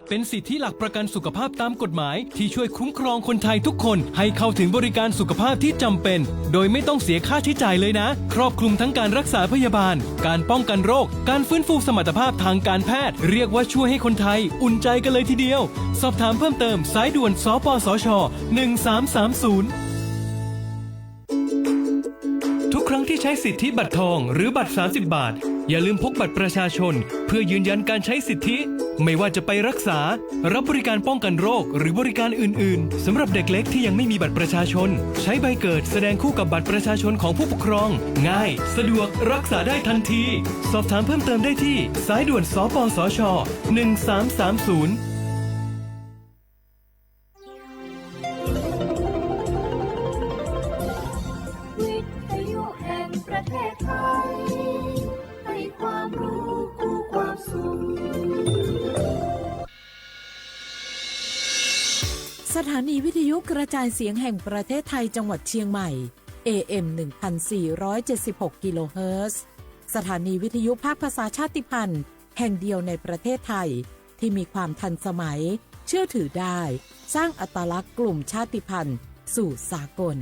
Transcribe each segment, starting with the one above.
เป็นสิทธิหลักประกันสุขภาพตามกฎหมายที่ช่วยคุ้มครองคนไทยทุกคนให้เข้าถึงบริการสุขภาพที่จำเป็นโดยไม่ต้องเสียค่าใช้จ่ายเลยนะ ครอบคลุมทั้งการรักษาพยาบาล การป้องกันโรค การฟื้นฟูสมรรถภาพทางการแพทย์ เรียกว่าช่วยให้คนไทยอุ่นใจกันเลยทีเดียว สอบถามเพิ่มเติมสายด่วน สปสช หนึ่งสามสามศูนย์ ทุกครั้งที่ใช้สิทธิบัตรทองหรือบัตร สามสิบ บาท อย่าลืมพกบัตรประชาชนเพื่อยืนยันการใช้สิทธิ ไม่ว่าจะไปรักษา รับบริการป้องกันโรคหรือบริการอื่นๆ สำหรับเด็กเล็กที่ยังไม่มีบัตรประชาชน ใช้ใบเกิดแสดงคู่กับบัตรประชาชนของผู้ปกครอง ง่าย สะดวก รักษาได้ทันที สอบถามเพิ่มเติมได้ที่สายด่วน สปสช หนึ่งสามสามศูนย์ วิทยุแห่งประเทศไทย ให้ความรู้คู่ความสุข สถานีวิทยุกระจายเสียงแห่งประเทศไทยจังหวัดเชียงใหม่ เอเอ็ม หนึ่งพันสี่ร้อยเจ็ดสิบหก กิโลเฮิรตซ์ สถานีวิทยุภาคภาษาชาติพันธุ์แห่งเดียวในประเทศไทย ที่มีความทันสมัย เชื่อถือได้ สร้างอัตลักษณ์กลุ่มชาติพันธุ์สู่สากล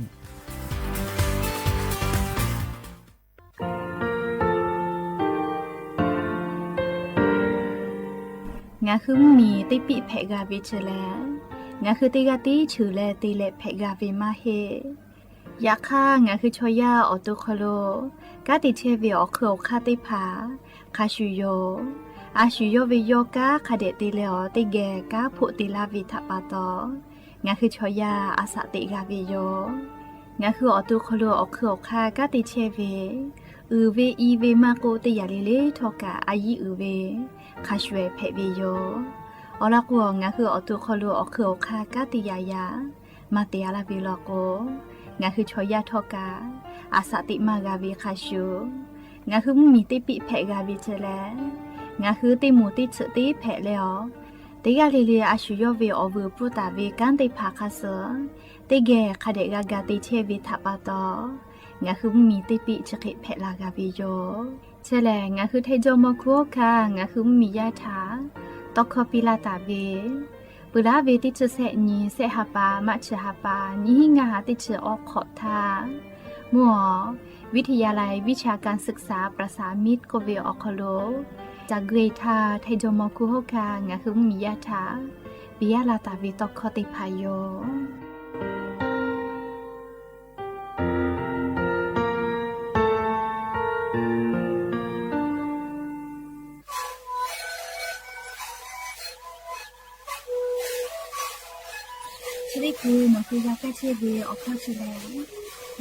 Ngaˬ hui mvuhˇmiˬ teˇ piˆ hpehꞈ g'a ve chi lehˬ, ngaˬ hui teˇ g'aˇ tiˉ cheuˬ leh te leh hpehꞈ g'a ve maˇ heˆ. Yaꞈ hk'aˇ, ngaˬ hui chaw yaˇ awˬ to hk'aw lo kanˉ te chehˇ ve awˬ hk'eun awˬ hk'aˇ teˇ hpaˍ hk'a shuˍ yoˬ. A shuˍ yawˇ ve yawˇ kanˉ hk'a dehꞈ te leh awˬ teˇ geh kanˉ hpoˆ te laˇ ve htaꞈ pa taw, ngaˬ hui chaw yaˇ a shaꞈ teꞈ g'a ve yoˬ. Ngaˬ hui awˬ to hk'aw lo awˬ hk'eun awˬ hk'aˇ kanˉ te chehˇ ve, uiˍ ve i ve maˇ k'oˆ, teˇ yanˇ le le htawˇ kaꞈ a yiˉ uiˍ ve hk'a shuˍ ehˍ hpehꞈ ve yoˬ. Awˬ lawn k'o, ngaˬ hui awˬ to hk'aw lo awˬ hk'eun awˬ hk'aˇ kanˉ te yaꞈ yaꞈ maˇ te a laˇ ve law k'o, ngaˬ hui chaw yaˇ htawˇ kaꞈ a shaꞈ teꞈ maˇ g'a ve hk'a shuˍ, ngaˬ hui mvuhˇmiˬ teˇ piˆ hpehꞈ g'a ve chi lehˬ, ngaˬ hui teˇ moˍ teˇ tsuhꞈ teˇ hpehꞈ leh awˬ, teˇ g'aˇ le le a shuˍ yawˇ ve awˬ vuiˬ pfuhˇ taˍ ve kanˉ teˇ hpaˍ hk'a suh teˇ geh hk'a dehꞈ g'a ga te chehˇ ve htaꞈ pa taw, ngaˬ hui mvuhˇmiˬ teˇ piˆ chi hk'e hpehꞈ la g'a ve yoˬ. Chi lehˬ, ngaˬ hui htaiˇ jawˇ mawˇ hkuˇ hawˉ hkanˇ ngaˬ hui mvuhˇmiˬ yaˇ htaꞈ tawˇ hkawˇ piˇ laˇ taˍ ve, peuˬ laˉ ve teˇ chi sehˆ nyi sehˆ ha pa maˇ chi ha pa nyiˇ hinˉ ngaˇ ha teˇ chi awˉ hk'awꞈ htaˇ, mvuhˇ awˬ วิทยาลัยวิชาการศึกษาประสานมิตร k'oˆ ve awˬ hk'aw lo, ca gui htaˇ htaiˇ jawˇ mawˇ hkuˇ hawˉ hkanˇ ngaˬ hui mvuhˇmiˬ yaˇ htaꞈ piˇ laˇ taˍ ve tawˇ hkawˇ teˇ hpaˍ yoˬ. Chi teˇ hkui nawˬ hui g'a kaˇ chehˇ ve awˬ hkawˇ chi lehˬ,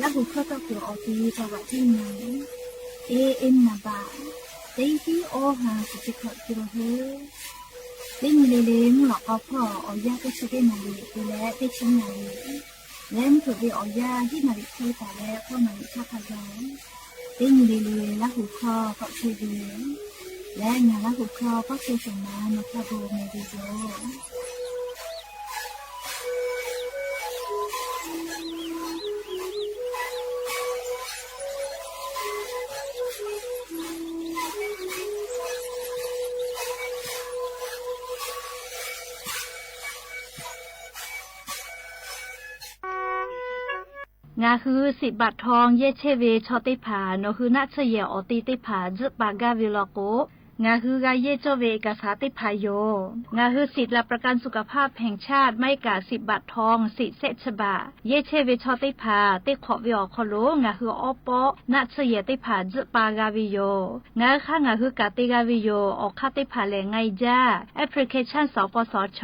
Laˇ huˍ hkawˇ tawˇ kuiˬ awˬ ti จังหวัดเชียงใหม่ เอเอ็ม นับ teˇ hiˉ awˇ ha shiˍ chi hkawꞈ kiˬ lo hui, teˇ nyi le le mvuhˇ lawꞈ k'aw hpawˇ awˬ yanˇ teˇ chi teˇ naˍ riˍ te leh teˇ chi naˍ riˍ leh mvuhˇ htoꞈ ve awˬ yanˇ hiˉ naˍ riˍ hk'e taˍ leh k'awˇ naˍ riˍ htaˇ hk'a gaˬ, teˇ nyi le le Laˇ huˍ hkawˇ tawˆ chehˇ ve leh ngaˬ Laˇ huˍ hkawˇ kawˆ chehˇ shawˍ ma nawˬ htaˇ bon meh ve yoˬ. Ngaˬ hui สิทธิ์บัตรทอง yehˇ chehˇ ve chaw teˇ hpaˍ nawˬ hui naˆ tsuhˇ yehˬ awˬ te teˇ hpaˍ tzuhˆ pa gaˇ ve law k'o, ngaˬ hui g'a yehˇ cawˇ ve เอกสาร teˇ hpaˍ yoˬ. Ngaˬ hui สิทธิ์หลักประกันสุขภาพแห่งชาติ maˇ heˆ kaꞈ สิทธิ์บัตรทอง สิทธิ์แซะ chi baꞈ yehˇ chehˇ ve chaw teˇ hpaˍ teˇ hk'awꞈ ve awˬ hk'aw lo ngaˬ hui awˉ pawˆ naˆ tsuhˇ yehˬ teˇ hpaˍ tzuhˆ pa g'a ve yoˬ. Ngaˬ hui hk'aˇ ngaˬ hui kaꞈ te g'a ve yoˬ. Awˬ hk'aˇ teˇ hpaˍ lehˬ, ไงจ้า application สปสช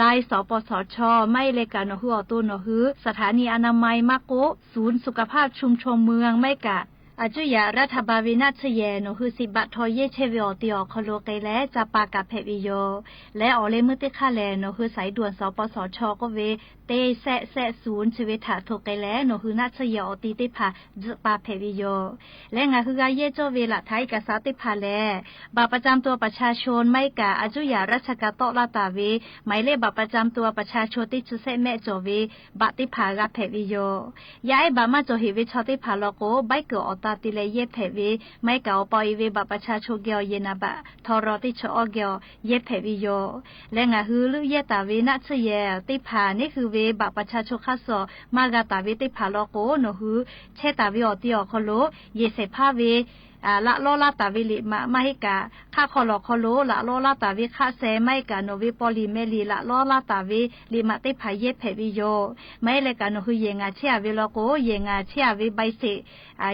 Line สปสช maˇ heˆ leh kaꞈ nawˬ hui awˬ to nawˬ hui สถานีอนามัย maˇ k'oˆ ศูนย์สุขภาพชุมชนเมือง maˇ heˆ kaꞈ อายุทยารัฐบาล ve naˆ tsuhˇ yehˬ nawˬ hui สิทธิ์บัตรทอง yehˇ chehˇ ve awˬ te awˬ hk'aw lo k'ai leh ca pa kaꞈ hpehꞈ ve yoˬ. Leh awˬ leh meuˇ teˇ hk'aˇ lehˬ, nawˬ hui สายด่วน สปสช k'oˆ ve teˇ แซะ แซะ ศูนย์ chi ve htaꞈ hto k'ai leh nawˬ hui naˆ tsuhˇ yehˬ awˬ te teˇ hpaˍ tzuhˆ pa hpehꞈ ve yoˬ. Leh ngaˬ hui g'a yehˇ cawˇ ve หลักฐานเอกสาร teˇ hpaˍ lehˬ, บัตรประจำตัวประชาชน maˇ heˆ kaꞈ อายุทยาราชการ tawˆ laˇ taˍ ve หมายเลขบัตรประจำตัวประชาชน teˇ chi sehˆ mehˆ cawˬ ve บัตร teˇ hpaˍ g'a hpehꞈ ve yoˬ. Yaˇ ehˉ บัตร maˇ cawˬ heꞈ ve chaw teˇ hpaˍ law k'o, ใบเกิด awˬ taˍ te leh yehˇ hpehꞈ ve, maˇ heˆ kaꞈ awˬ pa awˬ e ve บัตรประชาชน geh awˬ yehˬ naˍ baꞈ htaw raw teˇ chaw awˇ geh awˬ yehˇ hpehꞈ ve yoˬ. Leh ngaˬ hui leuˆ yehˇ taˍ ve naˆ tsuhˇ yehˬ teˇ hpaˍ neˉ hui ve บัตรประชาชน hk'aˇ suh maˇ g'a taˍ ve teˇ hpaˍ law k'o, nawˬ hui chehˇ taˍ ve awˬ ti awˬ hk'aw lo yehˬ shehˍ hpaˇ ve laꞈ lawˉ laˇ taˍ ve liꞈ maꞈ maˇ heˆ kaꞈ, hk'aˆ hk'aw lawˬ hk'aw lo laꞈ lawˉ laˇ taˍ ve hk'aˆ sheh maˇ heˆ kaꞈ, nawˬ ve paw liꞈ meh liꞈ laꞈ lawˉ laˇ taˍ ve liꞈ maꞈ teˇ hpaˍ yehˇ hpehꞈ ve yoˬ. Maˇ heˆ leh kaꞈ nawˬ hui yehˬ ngaˬ chehˇ a ve law k'o, yehˬ ngaˬ chehˇ a ve ใบเสร็จ,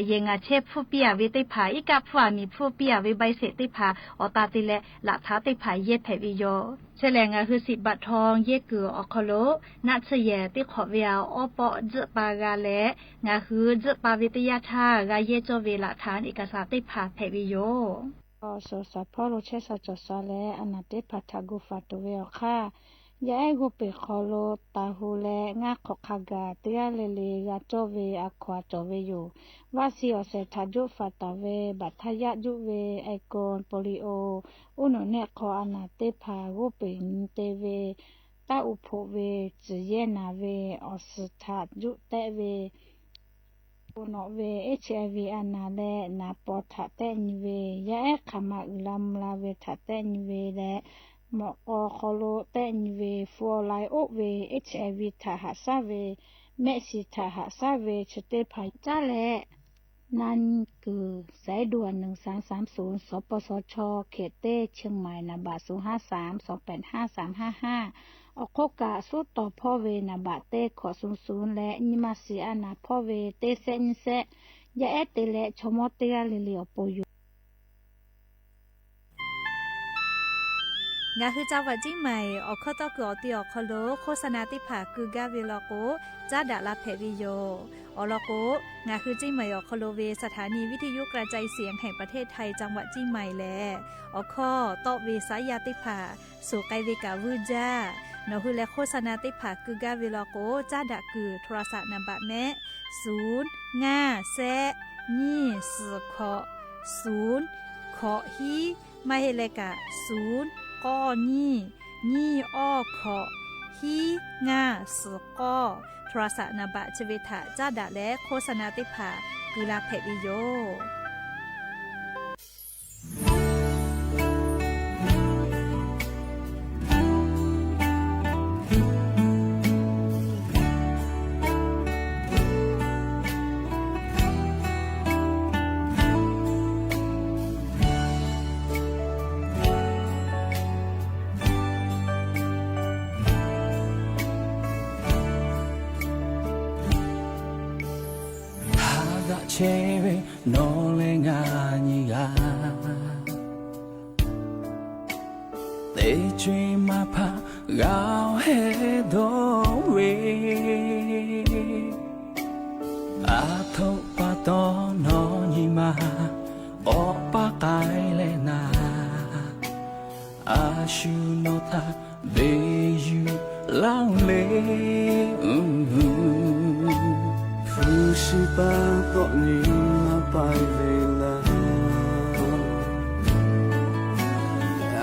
yehˬ ngaˬ chehˇ hpfuhˇ piˇ a ve teˇ hpaˍ, iˉ kaˆ hpfuhˇ a miˬ hpfuhˇ piˇ a ve ใบเสร็จ teˇ hpaˍ awˬ ta te leh laꞈ htaꞈ teˇ hpaˍ yehˇ hpehꞈ ve yoˬ. Chi lehˬ ngaˬ hui สิทธิ์บัตรทอง yehˇ kuiˬ awˬ hk'aw lo naˆ tsuhˇ yehˬ teˇ hk'awꞈ ve awˬ awˉ pawˆ tzuhˆ pa g'a leh, ngaˬ hui tzuhˆ pa ve teˇ yanˇ htaˇ g'a yehˇ cawˇ ve laꞈ htaꞈ เอกสาร teˇ hpaˍ hpehꞈ ve yoˬ. Awˬ suhˍ shaˍ hpawˇ lo chehˇ sha cawˬ sha leh a naˍ teˇ hpaˍ htaꞈ gu faˍ tuˬ ve awˬ hk'aˇ, yaˇ ehˉ g'oˇ peˬ hk'aw lo taˍ hu leh ngaˇ hk'awꞈ hk'a gaˬ teˇ g'aˇ le le g'a cawˇ ve a hkaw aˬ cawˬ ve yoˬ. Vaˇ shiˍ awˬ shehˍ htaꞈ juˆ faˍ taˍ ve, baꞈ htaˇ yaˆ juˆ ve, แอลกอฮอล์ โปลิโอ, uˉ nawˬ nehˆ hk'aw a naˍ teˇ hpaˍ g'oˇ peˬ nyi te ve, taˇ uˍ hpoꞈ ve, tcuhˬ yehˇ naˍ ve, awˬ suhˍ htaꞈ juˆ tehˆ ve, bon nawꞈ ve, HIV a naˍ leh naˍ paw htaꞈ tehˆ nyi ve, yaˇ ehˉ hk'aˬ ma uiˍ la mvuh la ve htaꞈ tehˆ nyi ve leh, mawꞈ k'aw hk'aw lo tehˆ nyi ve, fu awˬ lai oˆ ve, HIV htaꞈ haꞈ shaˉ ve, mehˆ shiˍ htaꞈ haꞈ shaˉ ve chi teˇ hpaˍ caˉ leh, na nyi kuiˬ สายด่วน หนึ่งสามสามศูนย์ สปสช เขตเต้ เชียงใหม่ naˍ baꞈ ศูนย์ห้าสาม สองแปดห้า สามห้าห้า awˬ hk'oˆ kaꞈ suˉ tawˍ hpawˇ ve naˍ baꞈ teˇ hkawꞈ ศูนย์ศูนย์ leh nyi ma shiˍ a naˍ hpawˇ ve teˇ sehˆ nyiˇ sehˆ, yaˇ ehˉ te leh chaw mawˇ teˇ g'aˇ le le awˬ pon yoˬ. Ngaˬ hui จังหวัดเชียงใหม่ awˬ hkawˇ tawˇ kuiˬ awˬ ti awˬ hk'aw lo โฆษณา teˇ hpaˍ keu gaˇ ve law k'o, caˉ daꞈ la hpehꞈ ve yoˬ. Awˬ lawn k'o, ngaˬ hui เชียงใหม่ awˬ hk'aw lo ve สถานีวิทยุกระจายเสียงแห่งประเทศไทย จังหวัดเชียงใหม่ lehˬ, awˬ hkawˇ tawˆ ve saˉ yaˇ teˇ hpaˍ suhˍ k'ai ve kaꞈ vuiˇ jaˇ. Nawˬ hui leh โฆษณา teˇ hpaˍ keu gaˇ ve law k'o, caˉ daꞈ kuiˬ โทรศัพท์ naˍ baꞈ mehˆ, ศูนย์ ngaˇ แซะ nyiˇ suhˍ hkawꞈ, ศูนย์ hkawꞈ hiˉ, maˇ heˆ leh kaꞈ ศูนย์ k'awˇ nyiˇ, nyiˇ awˇ hkawꞈ, hiˉ ngaˇ suhˍ k'awˇ, โทรศัพท์ naˍ baꞈ chi ve htaꞈ caˉ daꞈ leh โฆษณา teˇ hpaˍ keu la hpehꞈ ve yoˬ. Haˉ daꞈ chehˇ ve nawˬ leh ngaˬ nyi g'a, teˇ co-e maˇ hpaˇ g'a heh dawˇ ve, aˬ htoꞈ pa taw nawˬ nyi ma awˬ paˇ k'ai leh naˍ, a shu nawˬ htaꞈ beˬ yuˬ laˇ le. Hpu shi pa tawˆ nyi maˇ pai ve laˇ,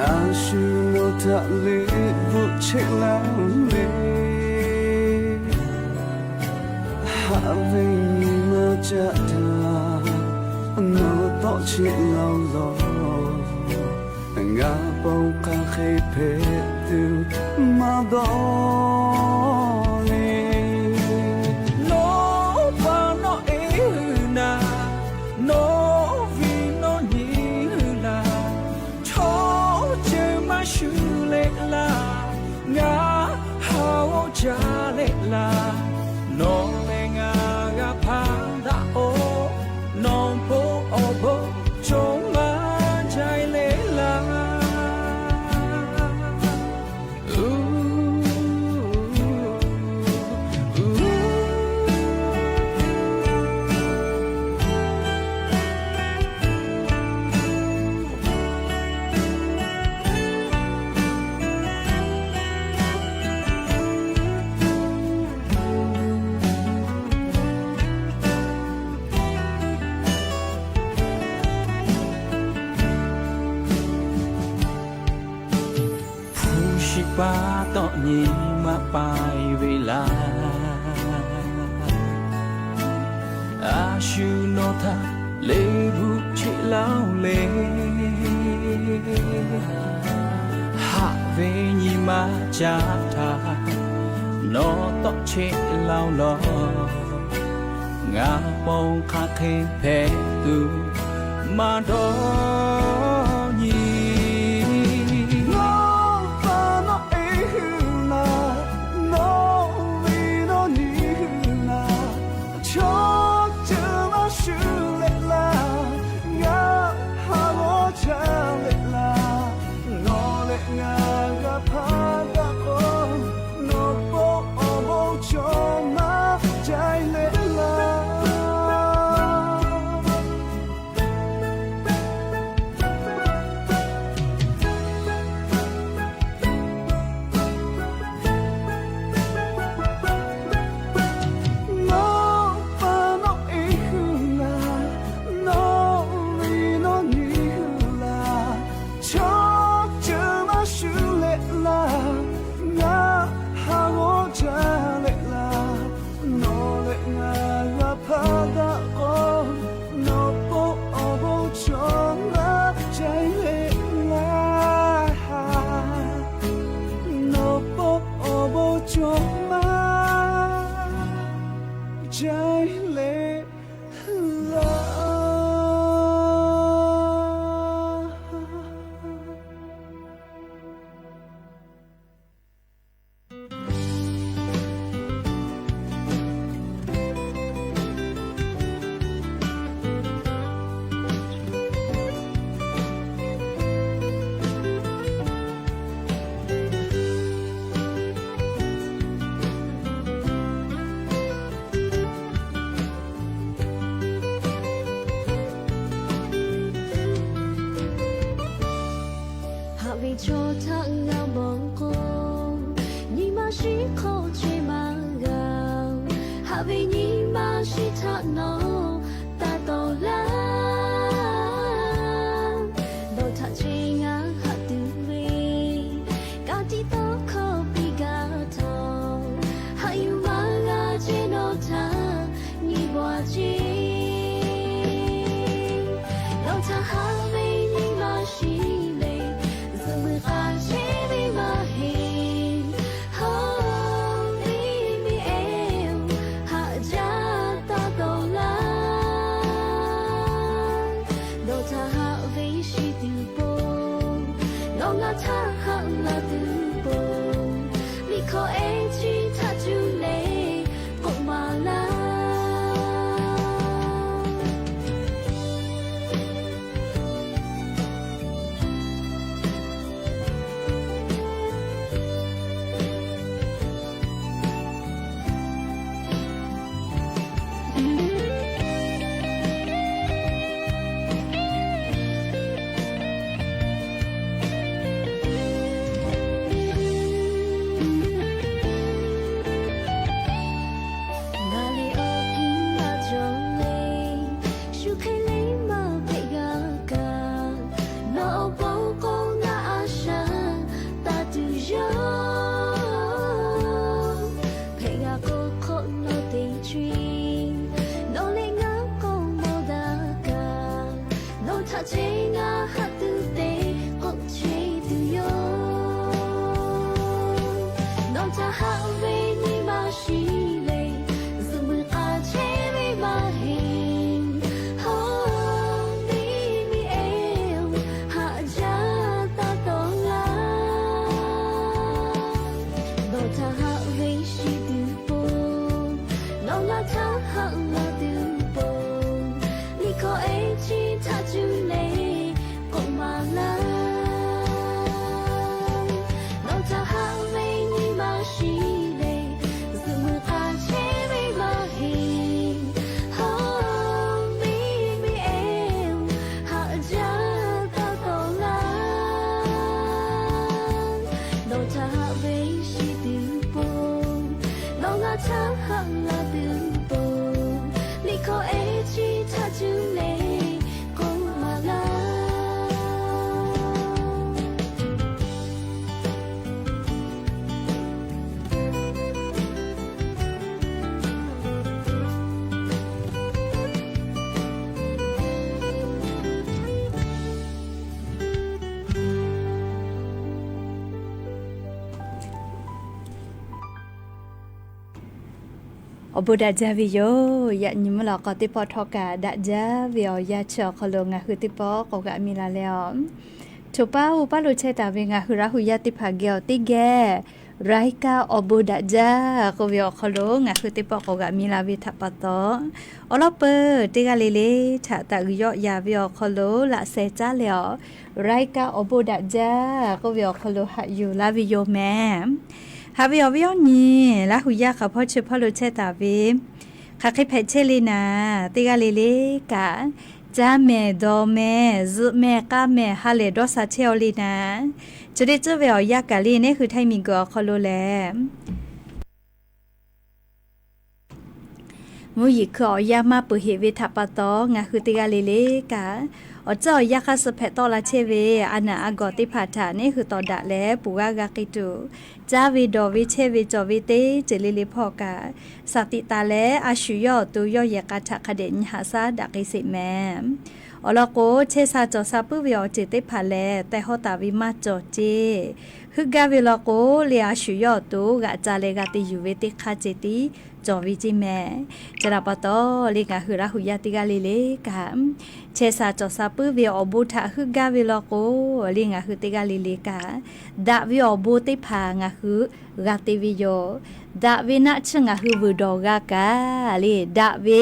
a shu nawˬ htaꞈ liꞈ bvuhꞈ cheˆ laˇ le. Haꞈ ve nyi ma caˆ htaˇ nawˬ tawˆ cheˆ laˇ lawˬ, ngaˬ pon hk'aˬ hk'e hpehꞈ tuˬ maˇ dawˇ le. Nawˬ pa nawˬ eˬ hui naˍ, nawˬ viˉ nawˬ nyi hui laˬ, chaw ceuˬ maˇ shuˍ leh laˇ, ngaˬ ha g'awˇ jaˇ leh laˇ, nawˬ leh ngaˬ g'a hpaˇ daꞈ-oˬ, nawˬ bon awˬ bon co maˇ jaiˇ leh laˇ. Hpu shi pa tawˆ nyi maˇ pai ve laˇ, a shu nawˬ htaꞈ Leˇ bvuhꞈ cheˆ laˇ-oˬ le, haꞈ ve nyi ma caˇ htaˇ, nawˬ tawˆ cheˆ laˇ-oˬ law. Ngaˬ paw hk'aˬ hk'e hpehꞈ tuˬ maˇ dawˇ nyi. Nawˬ pa nawˬ e hui laˇ, nawˬ ve nawˬ nyi hui laˇ, chaw ceuˬ maˇ shu leh laˇ, ngaˬ ha g'awˇ caˇ leh laˇ. Nawˬ leh ngaˬ g'a hpaˇ daꞈ k'o, nawˬ pawˆ awˬ bon cawˬ maˇ jaiˇ leh laˇ. Nawˬ pa nawˬ e hui laˇ, nawˬ ve nawˬ nyi hui laˇ, chaw ceuˬ maˇ shu leh laˇ, ngaˬ ha g'awˇ caˇ leh laˇ. Nawˬ leh ngaˬ g'a hpaˇ daꞈ k'o, nawˬ pawˆ awˬ bon cawˬ maˇ jaiˇ leh laˇ. Nawˬ pawˆ awˬ bon cawˬ maˇ jaiˇ leh laˇ. Haꞈ ve chaw htaꞈ ngaˬ mawˬ k'o, nyi ma shiˉ hk'aw chehˇ maˇ g'a. Haꞈ ve nyi ma shiˉ htaꞈ nawˬ taˇ tawˍ laˇ. Nawˬ htaꞈ ce ngaˬ haꞈ tuˬ ve, ka tiꞈ tawˇ hkawˇ piˇ gaˇ htawˇ, haꞈ yuˬ maˇ g'a ce nawˬ htaꞈ nyi bawˬ ce. Nawˬ htaꞈ haꞈ ve nyi ma shiˉ leh, zuhꞈ muiˬ k'a chehˇ ve maˇ heˆ. Hawˉ miˇ miˇ ehˉ-oˬ, haꞈ jaˇ taˇ tawˍ laˇ. Nawˬ htaꞈ haꞈ ve shiˍ tuˬ po, nawˬ ngaˬ htaꞈ haꞈ la tuˬ po, liꞈ hkawˇ ehˉ chi htaꞈ cuˇ leh k'oˆ maˍ laˇ. Ngaˬ lehˬ awˬ kiˇ maˇ cawˬ le, shu hk'e le maˇ hpehꞈ g'a kaꞈ, nawˬ awˬ pon k'o ngaˬ a shaꞈ taˇ tuˬ yoˬ. Hpehꞈ g'a k'o hk'awꞈ nawˬ teˇ chi, nawˬ leh ngaˬ k'awꞈ mawˬ daꞈ kaꞈ, nawˬ htaꞈ ce ngaˬ haꞈ tuˬ te k'oˆ chehˇ tuˬ yoˬ. Nawˬ htaꞈ haꞈ ve nyi ma shiˉ leh, zuhꞈ muiˬ k'a chehˇ ve maˇ heˆ. Hawˉ miˇ miˇ ehˉ-oˬ, haꞈ jaˇ taˇ tawˍ laˇ. Nawˬ htaꞈ haꞈ ve shiˍ tuˬ po, nawˬ ngaˬ htaꞈ haꞈ la tuˬ po, liꞈ hkawˇ ehˉ chi htaꞈ cuˇ leh k'oˆ maˍ laˇ. Nawˬ htaꞈ haꞈ ve nyi ma shiˉ leh, zuhꞈ muiˬ k'a chehˇ ve maˇ heˆ. Hawˉ miˇ miˇ ehˉ-oˬ, haꞈ jaˇ taˇ tawˍ laˇ. Nawˬ htaꞈ haꞈ ve shiˍ tuˬ po, nawˬ ngaˬ htaꞈ haꞈ la tuˬ po, liꞈ hkawˇ ehˉ chi htaꞈ cuˇ leh k'oˆ maˍ laˇ. Awˬ bon daꞈ jaˇ ve yoˬ. Yaꞈ nyi mvuhˇ lawꞈ k'aw teˇ pawˆ htawˇ kaꞈ daꞈ jaˇ ve awˬ yanˇ chi awˬ hk'aw lo ngaˬ hui teˇ pawˆ k'awꞈ g'aꞈ mi la leh a, choˬ paˉ oˇ paˉ lo chehˇ taˍ ve ngaˬ hui Laˇ hu yaˇ teˇ hpaˍ geh awˬ teˇ geh รายการ awˬ bon daꞈ jaˇ k'oˆ ve awˬ hk'aw lo ngaˬ hui teˇ pawˆ k'awꞈ g'aꞈ mi la ve htaꞈ pa taw, awˬ lawn peuˬ teˇ g'aˇ le le htaꞈ taꞈ g'uiˬ yawˆ yan ve awˬ hk'aw lo laꞈ sheh caˉ leh a, รายการ awˬ bon daꞈ jaˇ k'oˆ ve awˬ hk'aw lo haꞈ yuˬ laˇ ve yoˬ mehˍ. Haꞈ ve awˬ viˉ awˬ nyi Laˇ hu yaˇ hk'aˬ hpawˇ chi hpawˇ lo chehˇ taˍ ve hk'aˬ hk'e hpehꞈ chehˇ le naˍ, teˇ g'aˇ le le kaꞈ, caˇ mehˍ, dawˬ mehˍ, zuhꞈ mehˍ, k'aˇ mehˍ, ha lehˬ dawˇ sha chehˇ aw le naˍ, chi teˇ ceuˬ ve awˬ yanˇ kaꞈ le, neˉ hui htaiˇ miˬ guiˬ awˬ hk'aw lo lehˬ, mvuhˇ yeˬ hkui awˬ yanˇ maˇ peuˬ heꞈ ve htaꞈ pa taw, ngaˬ hui teˇ g'aˇ le le kaꞈ, awˬ tcuhˉ awˬ yanˇ hk'aˇ suh hpehꞈ tawˆ la chehˇ ve a naˬ a gawˬ teˇ hpaˍ htaꞈ neˉ hui tawˍ daꞈ leh puˬ g'aˇ g'a k'ai tuˬ, caˇ ve dawˬ ve chehˇ ve cawˬ ve teˇ ceuˬ le le hpawˇ kaꞈ, shaˍ tiꞈ taˍ leh a shu yawˇ awˬ to yawˇ yehˬ k'a htaꞈ hk'a dehꞈ nyi haꞈ shaˉ daꞈ k'ai sheˍ mehˍ. Awˬ lawn k'o, chehˇ sha cawˬ sha puiˉ ve awˬ ceuˬ teˇ hpaˍ lehˬ, teh hawˉ taˍ ve maˇ cawˬ ceˇ. Heuˆ gaˇ ve law k'o, le a shu yawˇ awˬ to g'aꞈ ca leh g'a te yuˬ ve teˇ hk'aˇ ceh tiˉ cawˬ ve ceˇ mehˍ. Chi htaꞈ pa taw, le ngaˬ hui Laˇ hu yaˇ teˇ g'aˇ le le kaꞈ, chehˇ sha cawˬ sha puiˉ ve awˬ bon htaꞈ heuˆ gaˇ ve law k'o, le ngaˬ hui teˇ g'aˇ le le kaꞈ, daꞈ ve awˬ bon teˇ hpaˍ ngaˬ hui g'a te ve yoˬ. Daꞈ ve naˆ tsuhˇ ngaˬ hui vuiˬ dawˬ g'a kaꞈ le, daꞈ ve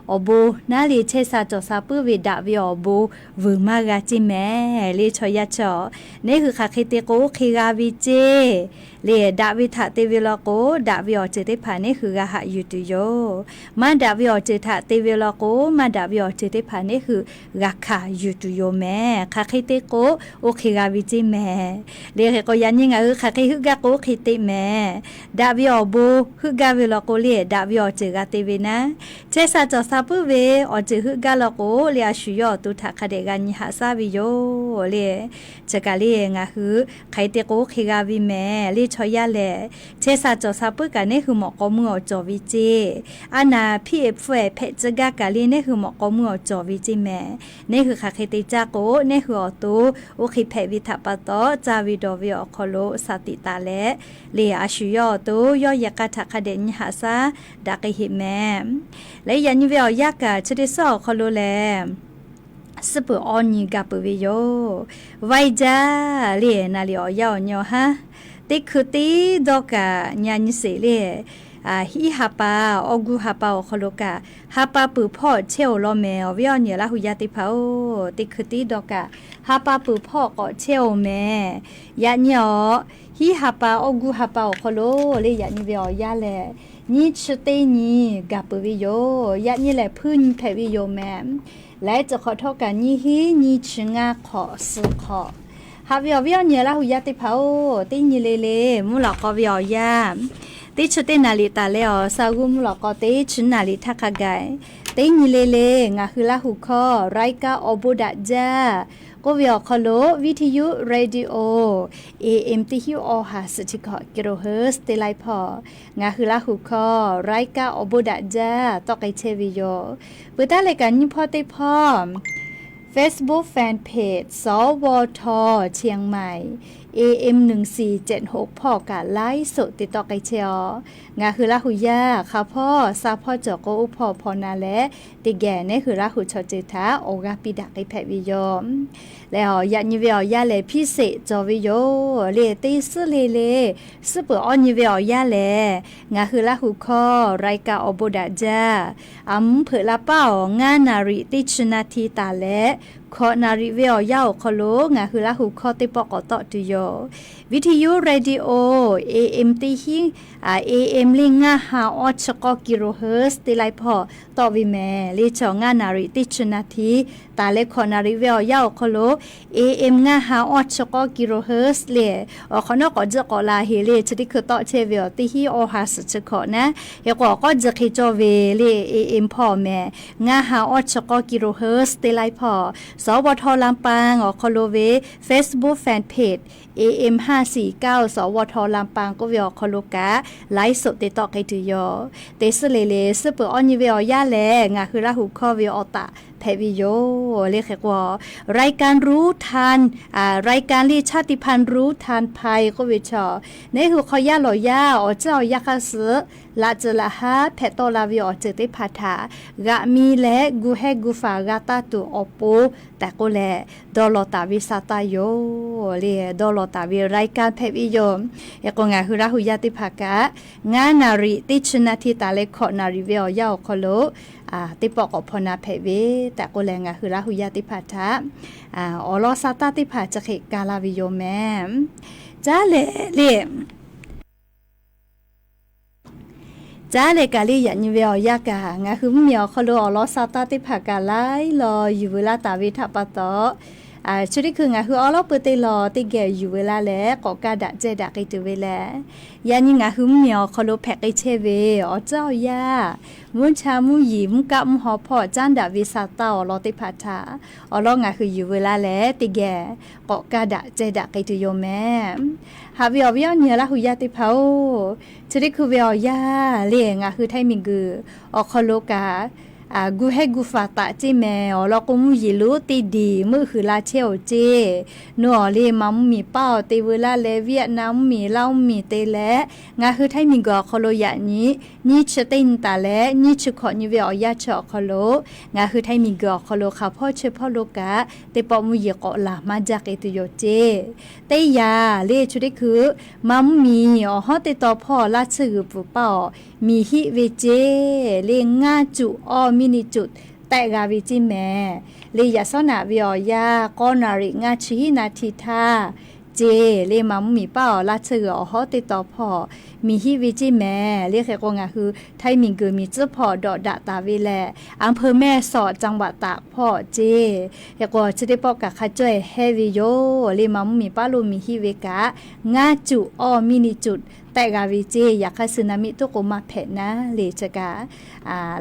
awˬ bon naˉ le chehˇ sha cawˬ sha puiˉ ve daꞈ ve awˬ bon vuiˬ maˇ g'a ceˇ mehˍ. Le chaw yaˇ chaw, neˉ hui hk'aˬ hk'e te k'o oˇ hk'e g'a ve ceˇ. Le daꞈ ve htaꞈ te ve law k'o, daꞈ ve awˬ ceuˬ teˇ hpaˍ neˉ hui g'a haꞈ yuˬ tuˬ yoˬ. Maˇ daꞈ ve awˬ ceuˬ htaꞈ te ve law k'o, maˇ daꞈ ve awˬ ceuˬ teˇ hpaˍ neˉ hui g'a hkanˍ yuˬ tuˬ yoˬ mehˍ. Hk'aˬ hk'e te k'o, oˇ hk'e g'a ve ceˇ mehˍ. Le hk'e k'o, yaꞈ nyi ngaˬ hui hk'aˬ hk'e heuˆ gaˇ k'o oˇ hk'e te mehˍ. Daꞈ ve awˬ bon heuˆ gaˇ ve law k'o le, daꞈ ve awˬ ceuˬ g'a te ve naˉ, chehˇ sha cawˬ sha puiˉ ve awˬ ceuˬ heuˆ gaˇ law k'o le, a shu yawˇ awˬ to htaꞈ hk'a dehꞈ g'a nyi haꞈ shaˉ ve yoˬ le. Chi kaꞈ le ngaˬ hui hk'aˬ hk'e te k'o oˇ hk'e g'a ve mehˍ. Le chaw yaˇ lehˬ, chehˇ sha cawˬ sha puiˉ kaꞈ neˉ hui mawꞈ k'aw meuˇ awˬ cawˬ ve ceˇ. A naˍ hpiˇ eꞈ hpfuhˇ eꞈ hpehꞈ tcuh gaˇ kaꞈ le neˉ hui mawꞈ k'aw meuˇ awˬ cawˬ ve ceˇ mehˍ. Neˉ hui hk'aˬ hk'e te caˇ k'o, neˉ hui awˬ to oˇ hk'e hpehꞈ ve htaꞈ pa taw, caˇ ve dawˬ ve awˬ hk'aw lo shaˍ tiꞈ taˍ leh, le a shu yawˇ awˬ to yawˇ yehˬ k'a htaꞈ hk'a dehꞈ nyi haꞈ shaˉ daꞈ k'ai heꞈ mehˍ. Leh yaꞈ nyi ve awˬ yanˇ kaꞈ chi teˇ suhˉ awˬ hk'aw lo lehˬ, suhˉ peuˬ awˇ nyi gaˬ peuˬ ve yoˬ. Vaiˇ jaˇ le naˍ liꞈ awˬ yanˇ awˬ nyi awˬ haˉ, teˇ hkui teˇ dawˇ kaꞈ nyi a nyi sheˍ le, hiˉ ha pa, awˇ guˇ ha pa awˬ hk'aw lo kaꞈ, ha pa peuˬ hpawˇ chehˇ-oˬ law mehˍ. Awˬ viˉ awˬ nyi Laˇ hu yaˇ teˇ hpaˍ-oˬ, teˇ hkui teˇ dawˇ kaꞈ ha pa peuˬ hpawˇ k'awꞈ chehˇ-oˬ mehˍ. Yaꞈ nyi awˬ hiˉ ha pa awˇ guˇ ha pa awˬ hk'aw lo le, yaꞈ nyi ve awˬ yanˇ lehˬ, nyiˇ chi teˇ nyi gaˬ peuˬ ve yoˬ. Yaꞈ nyi lehˬ hpuiˇ nyi hpehꞈ ve yoˬ mehˍ. Laiˉ ceuˬ hk'awꞈ htawˇ kaꞈ nyiˇ hiˉ nyiˇ chi ngaˇ hk'awꞈ suh hk'awꞈ. Haꞈ ve awˬ viˉ awˬ nyi Laˇ hu yaˇ teˇ hpaˍ-oˬ, teˇ nyi le le mvuhˇ lawꞈ k'aw ve awˬ yanˇ, teˇ chi teˇ naˍ liꞈ taˍ leh awˬ sha g'uˇ mvuhˇ lawꞈ k'aw teˇ chi naˍ liꞈ htaˇ hk'a gaˬ, teˇ nyi le le ngaˬ hui Laˇ hu hkawˇ รายการ awˬ bon daꞈ jaˇ k'oˆ ve awˬ hk'aw lo วิทยุ radio AM teˇ hiˉ awˬ ha suhˍ chi hkawꞈ กิโลเฮิรตซ์ teˇ laiˉ hpawˇ, ngaˬ hui Laˇ hu hkawˇ รายการ awˬ bon daꞈ jaˇ tawˆ k'ai chehˇ ve yoˬ. Peuˬ taˉ leh kaꞈ nyiˇ hpawˇ teˇ hpawˇ Facebook fan page สวท เชียงใหม่ AM หนึ่งสี่เจ็ดหก hpawˇ kaꞈ ไลฟ์สด te tawˆ k'ai chehˇ-aw. Ngaˬ hui Laˇ hu yaˇ hk'a hpawˇ sha hpawˇ cawˬ k'o, oˇ hpawˇ hpaw na leh teˇ geh neˉ hui Laˇ hu chaw ceuˬ htaꞈ awˬ g'aˇ piˇ daꞈ k'ai hpehꞈ ve yoˬ. Leh yaꞈ nyi ve awˬ yanˇ lehˬ hpiˇ sheˍ cawˬ ve yoˬ le. Teˇ suhˉ le le, suhˉ peuˬ awˇ nyi ve awˬ yanˇ lehˬ, ngaˬ hui Laˇ hu hkawˇ รายการ awˬ bon daꞈ jaˇ, a mvuhˇ hpeuꞈ la paˉ awˬ ngaˇ naˍ riˍ teˇ chi naˍ tiˍ taˍ leh hkawꞈ naˍ riˍ ve awˬ yanˇ awˬ hk'aw lo ngaˬ hui Laˇ hu hkawˇ teˇ pawˆ k'awꞈ tawˆ tuˬ yoˬ. วิทยุ radio AM teˇ hiˉ, AM le ngaˇ ha awˇ chi k'awˇ กิโลเฮิรตซ์ teˇ laiˉ hpawˇ tawˆ ve mehˍ. Le chaw ngaˇ naˍ riˍ teˇ chi naˍ tiˍ taˍ leh hkawꞈ naˍ riˍ ve awˬ yanˇ awˬ hk'aw lo AM ngaˇ ha awˇ chi k'awˇ กิโลเฮิรตซ์ le awˬ hk'awꞈ nawˉ k'awꞈ jiˆ k'awꞈ la heˍ le. Chi teˇ hkui tawˆ chehˇ ve awˬ teˇ hiˉ awˇ ha suhˍ chi hkawꞈ naˉ, hk'e k'o awˬ k'awˇ jiˆ hk'e cawˇ ve le. AM hpawˇ mehˍ, ngaˇ ha awˇ chi k'awˇ กิโลเฮิรตซ์ teˇ laiˉ hpawˇ สวท ลำปาง awˬ hk'aw lo ve Facebook fan page AM ห้าสี่เก้า สวท ลำปาง k'oˆ ve awˬ hk'aw lo kaꞈ ไลฟ์สด te tawˆ k'ai tuˬ yoˬ. Teˇ suhˉ le le, suhˉ peuˬ awˇ nyi ve awˬ yanˇ lehˬ ngaˬ hui Laˇ hu hkawˇ ve awˬ taˍ hpehꞈ ve yoˬ. Le hk'e k'o, รายการรู้ทัน รายการ le ชาติพันธุ์รู้ทันภัย k'oˆ ve chaw, neˇ hui hk'aw yaˇ lawˬ yaˇ awˬ tcuhˉ awˬ yanˇ hk'a suhˍ laꞈ tcuhˍ laꞈ haˉ hpehꞈ tawˆ la ve awˬ ceuˬ teˇ hpaˍ htaꞈ g'aꞈ mi leh gu heh gu faˍ g'a taˇ tuˬ awˬ pon tehꞈ k'oˆ leh, dawˇ law taˍ ve sa taˇ yoˬ. Le dawˇ law taˍ ve รายการ hpehꞈ ve yoˬ. Hk'e k'o, ngaˬ hui Laˇ hu yaˇ teˇ hpaˍ kaꞈ ngaˇ naˍ riˍ teˇ chi naˍ tiˍ taˍ leh hkawꞈ naˍ riˍ ve awˬ yanˇ awˬ hk'aw lo teˇ pawˆ k'awꞈ hpaw na hpehꞈ ve tehꞈ k'oˆ leh, ngaˬ hui Laˇ hu yaˇ teˇ hpaˍ htaꞈ awˬ lawn sa taˇ teˇ hpaˍ chi hk'e ka laˇ ve yoˬ mehˍ. Caˉ lehˬ le, caˉ lehˬ kaꞈ le, yaꞈ nyi ve awˬ yanˇ kaꞈ ngaˬ hui mvuhˇmiˬ awˬ hk'aw lo awˬ lawn sa taˇ teˇ hpaˍ kaꞈ laiˉ law yuˬ veu laˇ taˍ ve htaꞈ pa taw, chi teˇ hkui ngaˬ hui awˉ lawˉ peu te lawˬ teˇ geh yuˬ veu laˇ leh k'awꞈ kaˇ daꞈ ceh daꞈ k'ai tuˬ ve lehˬ, yaꞈ nyi ngaˬ hui mvuhˇmiˬ awˬ hk'aw lo hpehꞈ k'ai chehˇ ve awˬ tcuhˉ awˬ yanˇ, mvuhˇ cha mvuhˇ yeˬ mvuhˇ kaˆ mvuhˇ haw hpawˇ caˉ daꞈ ve sa taˇ awˬ lawn teˇ hpaˍ htaꞈ awˬ lawn ngaˬ hui yuˬ veu laˇ leh teˇ geh k'awꞈ kaˇ daꞈ ceh daꞈ k'ai tuˬ yoˬ mehˍ. Haꞈ ve awˬ viˉ awˬ nyi Laˇ hu yaˇ teˇ hpaˍ-oˬ, chi teˇ hkui ve awˬ yanˇ le ngaˬ hui Htaiˇ miˬguiˬ awˬ hk'aw lo kaꞈ gu heh gu faˍ taꞈ ceˇ mehˍ. Awˬ lawn k'o, mvuhˇ yeˬ lonˉ teˇ diˬ meuˆ huiˍ la chehˇ-oˬ ceˇ. Nawˬ le ma mvuhˇmiˬ paˉ awˬ te veu laˇ leh, Vietnam mvuhˇmiˬ, Laˇ mvuhˇmiˬ te leh, ngaˬ hui Htaiˇ miˬguiˬ awˬ hk'aw lo yaꞈ nyi nyiˇ chi teˇ nyi taˍ leh nyiˇ chi hkawꞈ nyi ve awˬ yanˇ chi awˬ hk'aw lo ngaˬ hui Htaiˇ miˬguiˬ awˬ hk'aw lo hk'aˬ hpawˇ chi hpawˇ lo kaꞈ teˇ pawˆ mvuhˇ yeˬ k'awꞈ laˬ maˇ jaˇ k'ai tuˬ yoˬ ceˇ. Teˇ yanˇ le chi teˇ hkui ma mvuhˇmiˬ awˬ hawˉ teˇ taw hpawˇ laˇ tsuhˇ g'uiˬ pfuhˍ paˇ awˬ miˬ hiˆ ve ceˇ le ngaˇ cuꞈ awˇ miˇ ni cuꞈ tehˆ g'a ve ceˇ mehˍ. Le yaꞈ sawˉ naꞈ ve awˬ yanˇ k'awˇ naˍ riˍ ngaˇ chi hiˆ naˍ tiˍ htaˇ ceˇ le ma mvuhˇmiˬ paˉ awˬ laˇ tsuhˇ g'uiˬ awˬ hawˉ teˇ taw hpawˇ miˬ hiˆ ve ceˇ mehˍ. Le hk'e k'o, ngaˬ hui Htaiˇ miˬguiˬ miˬ tcuhˉ hpawˇ dawꞈ daꞈ taˍ ve lehˬ, อำเภอแม่สอด จังหวัดตาก hpawˇ ceˇ. Hk'e k'o, chi teˇ pawˆ kaꞈ hk'a caweh hehˇ ve yoˬ. Le ma mvuhˇmiˬ paˉ lo miˬ hiˆ ve kaꞈ ngaˇ cuꞈ awˇ miˇ ni cuꞈ tehˆ g'a ve ceˇ. Yaꞈ hk'aˇ tsunami tuˉ k'o maˇ hpehꞈ naˉ le chi kaꞈ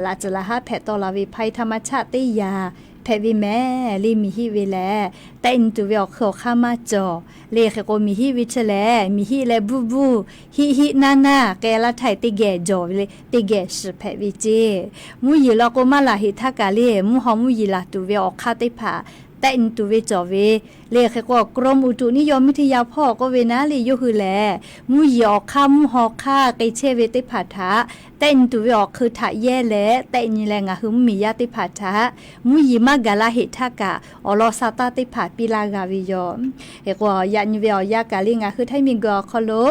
laꞈ tcuhˍ laꞈ haˉ hpehꞈ tawˆ la ve ภัยธรรมชาติ teˇ yanˇ hpehꞈ ve mehˍ. Le miˬ hiˆ ve lehˬ, tehˆ nyi tuˬ ve awˬ hk'eun awˬ hk'aˇ maˇ cawˬ. Le hk'e k'o, miˬ hiˆ ve chi lehˬ, miˬ hiˆ leh buˇ buˇ hiˆ hiˆ naˇ naˇ k'ai laˇ htaˇ teˇ geh jawˬ ve le, teˇ geh shiˍ hpehꞈ ve ceˇ. Mvuhˇ yeˬ law k'o maˇ laˬ heꞈ htaˇ kaꞈ le, mvuhˇ haw mvuhˇ yeˬ laˬ tuˬ ve awˬ hk'aˇ teˇ hpaˍ tehˆ nyi tuˬ ve cawˬ ve. Le hk'e k'o, กรมอุตุนิยมวิทยา hpawˇ k'oˆ ve naˉ le yawˇ hui lehˬ, mvuhˇ yeˬ awˬ hk'aˇ mvuhˇ haw hk'aˇ k'ai chehˇ ve teˇ hpaˍ htaꞈ tehˆ nyi tuˬ ve awˬ hk'eun htaꞈ yehˇ leh tehˆ nyi leh ngaˬ hui mvuhˇmiˬ yaˇ teˇ hpaˍ htaꞈ mvuhˇ yeˬ maˇ gaˬ laˇ heꞈ htaˇ kaꞈ awˬ lawn sa taˇ teˇ hpaˍ piˇ laˇ g'a ve yoˬ. Hk'e k'o, yaꞈ nyi ve awˬ yanˇ kaꞈ le ngaˬ hui Htaiˇ miˬguiˬ awˬ hk'aw lo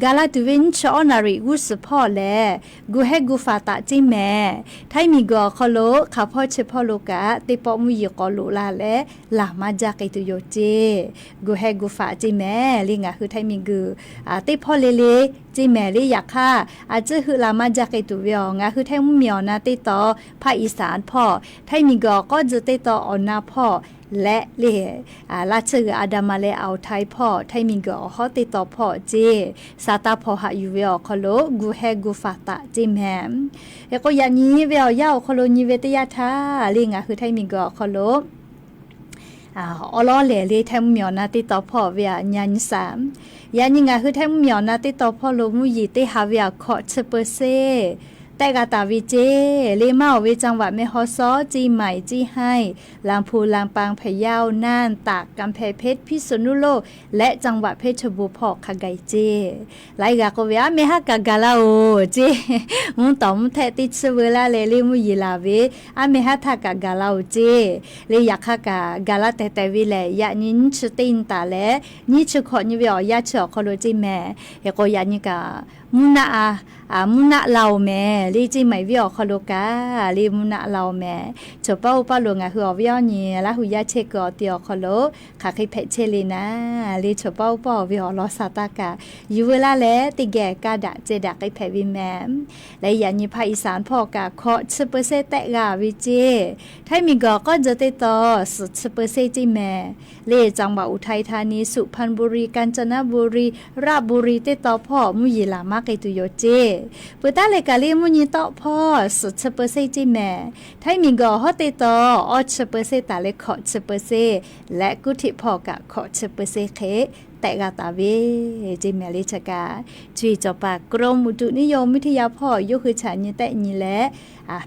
gaˬ la tuˬ ve nyiˇ chi awˇ naˍ riˍ g'uˇ suhˍ hpawˇ lehˬ, gu heh gu faˍ taꞈ ceˇ mehˍ. Htaiˇ miˬguiˬ awˬ hk'aw lo hk'aˬ hpawˇ chi hpawˇ lo kaꞈ teˇ pawˆ mvuhˇ yeˬ k'awꞈ loꞈ la leh laˬ maˇ jaˇ k'ai tuˬ yoˬ ceˇ. Gu heh gu faˍ ceˇ mehˍ le ngaˬ hui Htaiˇ miˬguiˬ teˇ hpawˇ le le ceˇ mehˍ. Le yaꞈ hk'aˇ a tcuhˉ heuˆ la maˇ jaˇ k'ai tuˬ ve awˬ ngaˬ hui Htaiˇ mvuhˇmiˬ awˬ na teˇ taw ภาคอีสาน hpawˇ, Htaiˇ miˬguiˬ awˬ k'awˇ tzuh teˇ taw awˬ na hpawˇ leh le laˇ tsuhˇ g'uiˬ อันดามัน leh อ่าวไทย hpawˇ, Htaiˇ miˬguiˬ awˬ hawˉ teˇ taw hpawˇ ceˇ. Sa taˇ hpaw haꞈ yuˬ ve awˬ hk'aw lo gu heh gu faˍ taꞈ ceˇ mehˍ. Hk'e k'o, yaꞈ nyi ve awˬ yanˇ awˬ hk'aw lo nyi ve teˇ yanˇ htaˇ le ngaˬ hui Htaiˇ miˬguiˬ awˬ hk'aw lo awˉ lawˉ lehˬ le Htaiˇ mvuhˇmiˬ awˬ na teˇ taw hpawˇ ve aꞈ nyi nyi sa. Yaꞈ nyi ngaˬ hui Htaiˇ mvuhˇmiˬ awˬ na teˇ taw hpawˇ lo mvuhˇ yeˬ teˇ ha ve aꞈ hkawꞈ chi peu se tehˆ g'a taˍ ve ceˇ. Le maˇ awˬ ve จังหวัดแม่ฮ่องสอน, เชียงใหม่, เชียงราย, ลำพูน, ลำปาง, พะเยา, น่าน, ตาก, กำแพงเพชร, พิษณุโลก leh จังหวัดเพชรบูรณ์ hpawˇ hk'a gaˬ ceˇ. Laiˉ g'aˇ k'oˆ ve, aˉ meh haˉ kaꞈ gaˬ laˇ-oˬ ceˇ. Mvuhˇ tawˍ mvuhˇ htehˆ teˇ tsuhˇ veu laˇ leh le mvuhˇ yeˬ laˬ ve, aˉ meh haˉ htaˇ kaꞈ gaˬ laˇ-oˬ ceˇ. Le yaꞈ hk'aˇ kaꞈ gaˬ laˇ tehˬ tehˬ ve lehˬ, yaꞈ nyi nyiˇ chi teˇ nyi taˍ leh nyiˇ chi hkawꞈ nyi ve awˬ yanˇ chi awˬ hk'aw lo ceˇ mehˍ. Hk'e k'o, yaꞈ nyi kaꞈ mvuhˇ naˆ a mvuhˇ naˆ la-oˬ mehˍ. Le ceˇ maiˍ viˉ awˬ hk'aw lo kaꞈ le mvuhˇ naˆ la-oˬ mehˍ. Chaw paˉ oˇ paˇ lo ngaˬ hui awˬ viˉ awˬ nyi Laˇ hu yaˇ chehˇ kuiˬ awˬ ti awˬ hk'aw lo hk'aˬ hk'e hpehꞈ chehˇ le naˉ, le chaw paˉ oˇ paˇ awˬ ve awˬ lawn sa taˇ kaꞈ yuˬ veu laˇ leh teˇ geh kaˇ daꞈ ceh daꞈ k'ai hpehꞈ ve mehˍ. Leh yaꞈ nyi ภาคอีสาน hpawˇ kaꞈ hkawꞈ chi peu se tehˆ g'a ve ceˇ. Htaiˇ miˬguiˬ awˬ k'awˇ tzuh teˇ taw suhˍ chi peu se ceˇ mehˍ. Le จังหวัดอุทัยธานี, สุพรรณบุรี, กาญจนบุรี, ราชบุรี teˇ taw hpawˇ mvuhˇ yeˬ laˬ maˇ k'ai tuˬ yoˬ ceˇ. Peuˬ taˉ leh kaꞈ le mvuhˇ nyi tawˆ hpawˇ suhˍ chi peu se ceˇ mehˍ. Htaiˇ miˬguiˬ awˬ hawˉ teˇ taw awˇ chi peu se taˍ leh hkawꞈ chi peu se leh kuˇ htiˆ hpawˇ kaꞈ hkawꞈ chi peu se hk'e tehˆ g'a taˍ ve ceˇ mehˍ le chi kaꞈ. Chi cawˬ paˍ กรมอุตุนิยมวิทยา hpawˇ yawˇ hui chaꞈ nyi tehˆ nyi leh,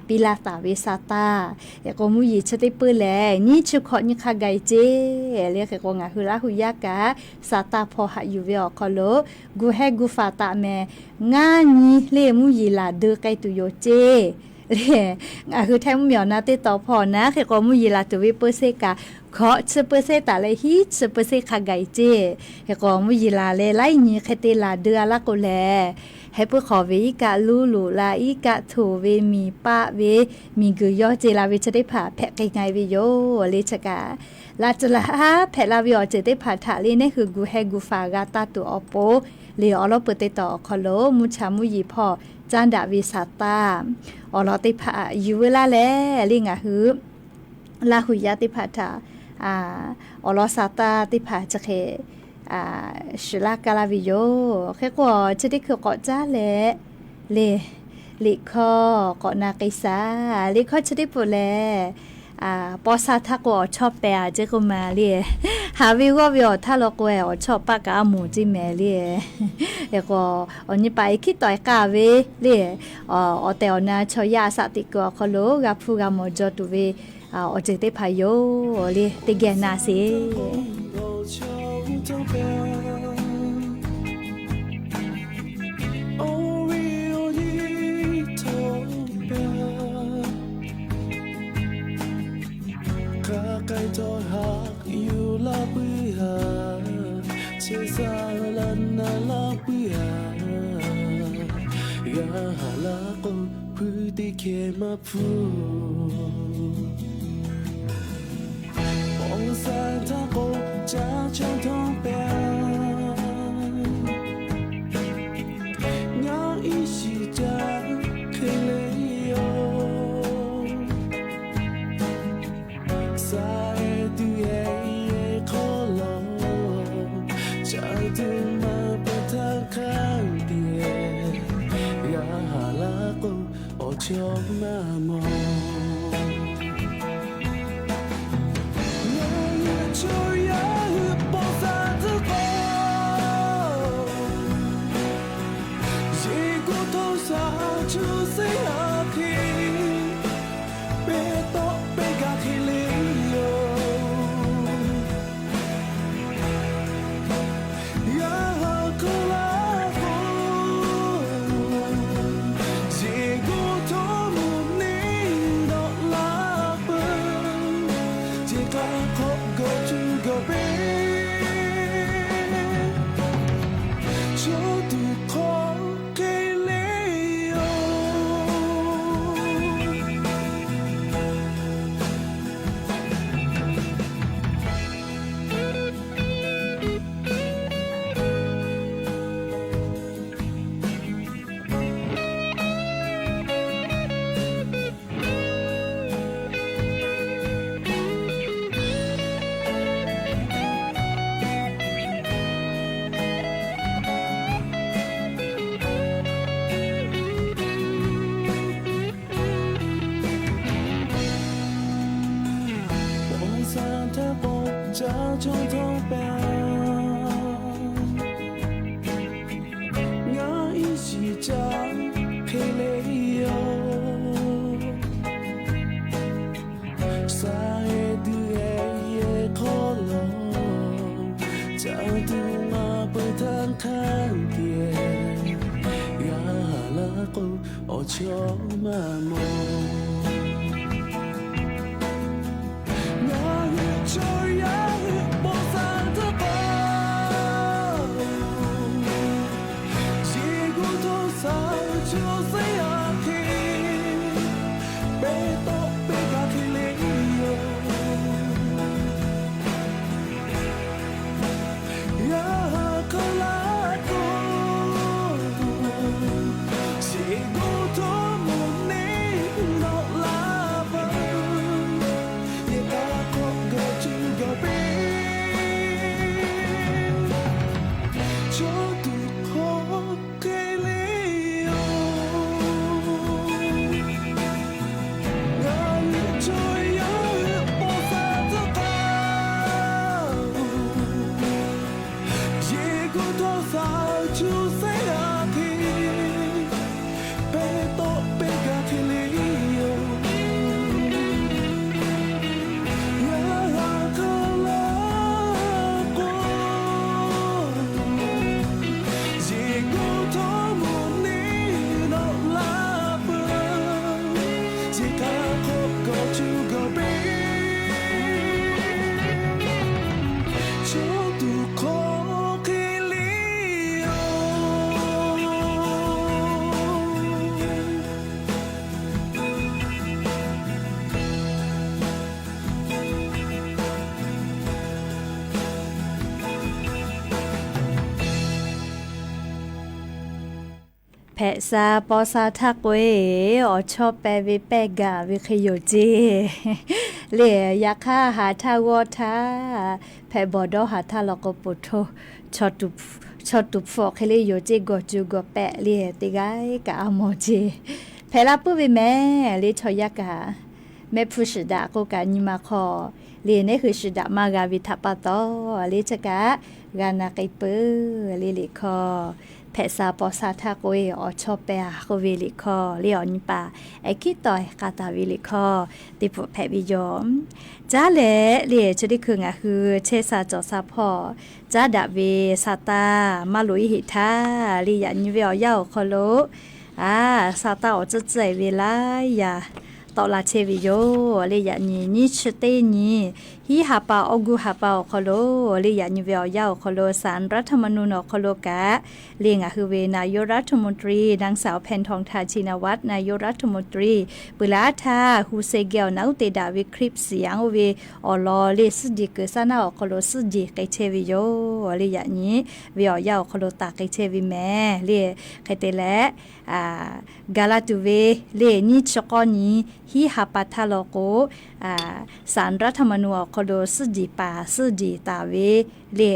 piˇ laˇ taˍ ve sa taˇ. Hk'e k'o mvuhˇ yeˬ chi teˇ peuˇ lehˬ, nyiˇ chi hkawꞈ nyi hk'a gaˬ-e ceˇ le. Hk'e k'o ngaˬ hui Laˇ huˍ yaˇ kaꞈ sa taˇ hpawˇ haꞈ yuˬ ve awˬ hk'aw lo, gu hehˉ gu faˍ taˍ mehˍ, ngaˇ nyi le mvuhˇ yeˬ laˬ deu k'ai tuˬ yoˬ ceˇ le. Ngaˬ hui Htaiˇ mvuhˇmiˬ awˬ na teˇ tawn hpawˇ naˉ hk'e k'o mvuhˇ yeˬ laˬ tuˬ ve เปอร์เซ็นต์ kaꞈ, hkawꞈ chi เปอร์เซ็นต์ taˍ leh hiˉ chi เปอร์เซ็นต์ hk'a gaˬ-e ceˇ. Hk'e k'o mvuhˇ yeˬ laˬ leh laiˉ nyi hk'e te laˬ deu-a laˇ k'o lehˬ, heh puiˉ hk'awꞈ ve iˉ kaˆ luˉ loꞈ la, iˉ kaˆ htoꞈ ve miˬ paˆ ve, miˬ guiˬ yawˇ ce la ve chi teˇ hpaˍ hpehꞈ k'ai nga-e ve yoˬ le chi kaꞈ. Laꞈ ceuˬ laꞈ haˉ hpehꞈ la ve awˬ ceuˬ teˇ hpaˍ htaꞈ le, neˇ hui gu hehˉ gu faˍ g'a taˇ tuˬ awˬ pon le, awˬ lawn peuˬ teˇ tawn awˬ hk'aw lo mvuhˇ cha mvuhˇ yeˬ hpawˇ caˉ daꞈ ve sa taˇ awˬ lawn teˇ hpaˍ yuˬ veu laˇ leh le, ngaˬ hui Laˇ huˍ yaˇ teˇ hpaˍ htaꞈ awˬ lawn sa taˇ teˇ hpaˍ chi hk'e shiˍ laˇ kaˇ laˇ ve yoˬ. Hk'e k'o chi teˇ hkui k'awꞈ caˉ leh le, liꞈ hkawˇ k'awꞈ na k'ai shaˍ. Liꞈ hkawˇ chi teˇ peuˬ lehˬ, paw sha htaˇ k'o awˬ chawˇ pehˍ-a ceˇ k'oˆ ma le. Haꞈ ve g'awˇ ve awˬ htaˇ law k'o-e awˬ chawˇ paˆ kaꞈ a moˍ ceˇ mehˍ le. Hk'e k'o awˬ nyi paˍ e hkiˉ tawˍ e k'aˇ ve le, awˬ tehˬ awˬ na chaw yaˇ a shaꞈ teꞈ kuiˬ awˬ hk'aw lo g'a hpuˇ g'a mawˬ jaw tuˬ ve awˬ ceuˬ teˇ hpaˍ yoˬ le, teˇ geh na sheˍ. Hk'a k'ai htawˇ haꞈ yuˬ laˇ puiˉ-a, chehˇ sha laˇ naˍ laˇ puiˉ-a, g'a haˍ laˇ k'o hpuiˇ teˇ hkeh maˇ hpuˇ. Paw sha htaˇ k'o caˇ chawˇ htawˇ pehˍ, ngaˬ iˉ shiˍ caˇ hk'e le yoˬ. Sa e tuˬ e hk'aw lo, caˇ tuˬ maˇ peuˬ htaˇ hk'a dehꞈ, g'a haˍ laˇ k'o awˬ chawˇ maˇ mawˬ. Ngaˬ hui chaw yaˇ hui paw sha tcuh k'o, yeˬ gu htawˇ sha chu seˉ a hk'e, pehˇ tawˆ pehˇ gaˬ hk'e le yoˬ. Yaˇ ha hk'aˇ laˇ k'o, yeˬ gu htawˇ mvuhˇ neˇ dawˆ laˇ peuˬ, ce k'a hk'awꞈ gawˬ cuˇ gawˬ peˇ, chaw tuˬ hk'aw hk'e le yoˬ. Paw sha htaˇ k'o caˇ chawˇ htawˇ pehˍ, ngaˬ iˉ shiˍ caˇ hk'e le yoˬ. Sa e tuˬ e hk'aw lo, caˇ tuˬ maˇ peuˬ htaˇ hk'a dehꞈ, g'a haˍ laˇ k'o awˬ chawˇ maˇ mawˬ. Ngaˬ hui chaw yaˇ hui paw sha tcuh k'o, yeˬ gu htawˇ sha chu seˉ a hk'e, pehˇ tawˆ pehˇ gaˬ hk'e le yoˬ. Yaˇ ha hk'aˇ laˇ k'o, yeˬ gu htawˇ mvuhˇ neˇ dawˆ Hpehꞈ sha paw sha htaˇ k'oˆ-e, awˬ chawˇ peh ve pehˇ gaˬ ve hk'e yoˬ ceˇ. Le, yaꞈ hk'aˇ haˍ htaˇ g'awˇ htaˇ, hpehꞈ bawˬ dawˇ haˍ htaˇ law k'o, poˬ hto chaw tuˍ hpfuhˆ hk'e le yoˬ ceˇ, gawˬ cuˬ gawˬ pehꞈ le, teˇ g'aˇ kaꞈ a mawˬ ceˇ. Hpehꞈ la puiˉ ve mehˍ le, chaw yaˇ kaꞈ mehˆ hpfuhˇ shiˍ daꞈ k'oˆ kaꞈ nyi ma hk'aw le, nehˉ hui shiˍ daꞈ maˇ g'a ve htaꞈ pa taw le, chi kaꞈ g'a na k'ai peuˬ le. Liꞈ hkawˇ, hpehꞈ sha paw sha htaˇ k'oˆ-e, awˬ chawˇ peh-a k'oˆ ve liꞈ hkawˇ le, awˬ nyi paˍ Eˍkiˉtawˍ k'a taˍ ve liꞈ hkawˇ teˇ peuˬ hpehꞈ ve yoˬ. Caˉ leh le, chi teˇ hkui ngaˬ hui chehˇ sha cawˬ sha hpawˇ caˉ daꞈ ve Saˍtanˍ maˇ loꞈ-e heˆ htaˇ le, yaꞈ nyi ve awˬ yanˇ awˬ hk'aw lo a, Saˍtanˍ awˬ tcuhˉ tcuhˉ-e ve laiˉ yaꞈ tawˆ la chehˇ ve yoˬ le. Yaꞈ nyi nyiˇ chi teˇ nyi hiˉ ha pa awˬ gu ha pa awˬ hk'aw lo le, yaꞈ nyi ve awˬ yanˇ awˬ hk'aw lo ศาลรัฐธรรมนูญ awˬ hk'aw lo kaꞈ le, ngaˬ hui ve นายกรัฐมนตรี นางสาวแพทองธาร ชินวัตร นายกรัฐมนตรี peuˬ laˇ htaˇ, hu se geh awˬ naˉ uˉ te daꞈ ve คลิปเสียง oˇ ve awˬ lawn le, suhˉ jeˬ kuiˬ saˉ naˉ awˬ hk'aw lo suhˉ jeˬ k'ai chehˇ ve yoˬ le. Yaꞈ nyi ve awˬ yanˇ awˬ hk'aw lo taˍ k'ai chehˇ ve mehˍ le. Hk'e te leh, gaˬ la tuˬ ve le, nyiˇ chi k'awˇ nyi hiˉ ha pa htaˇ law k'o, ศาลรัฐธรรมนูญ awˬ hk'aw lo suhˉ jeˬ paˍ suhˉ jeˬ taˍ ve le,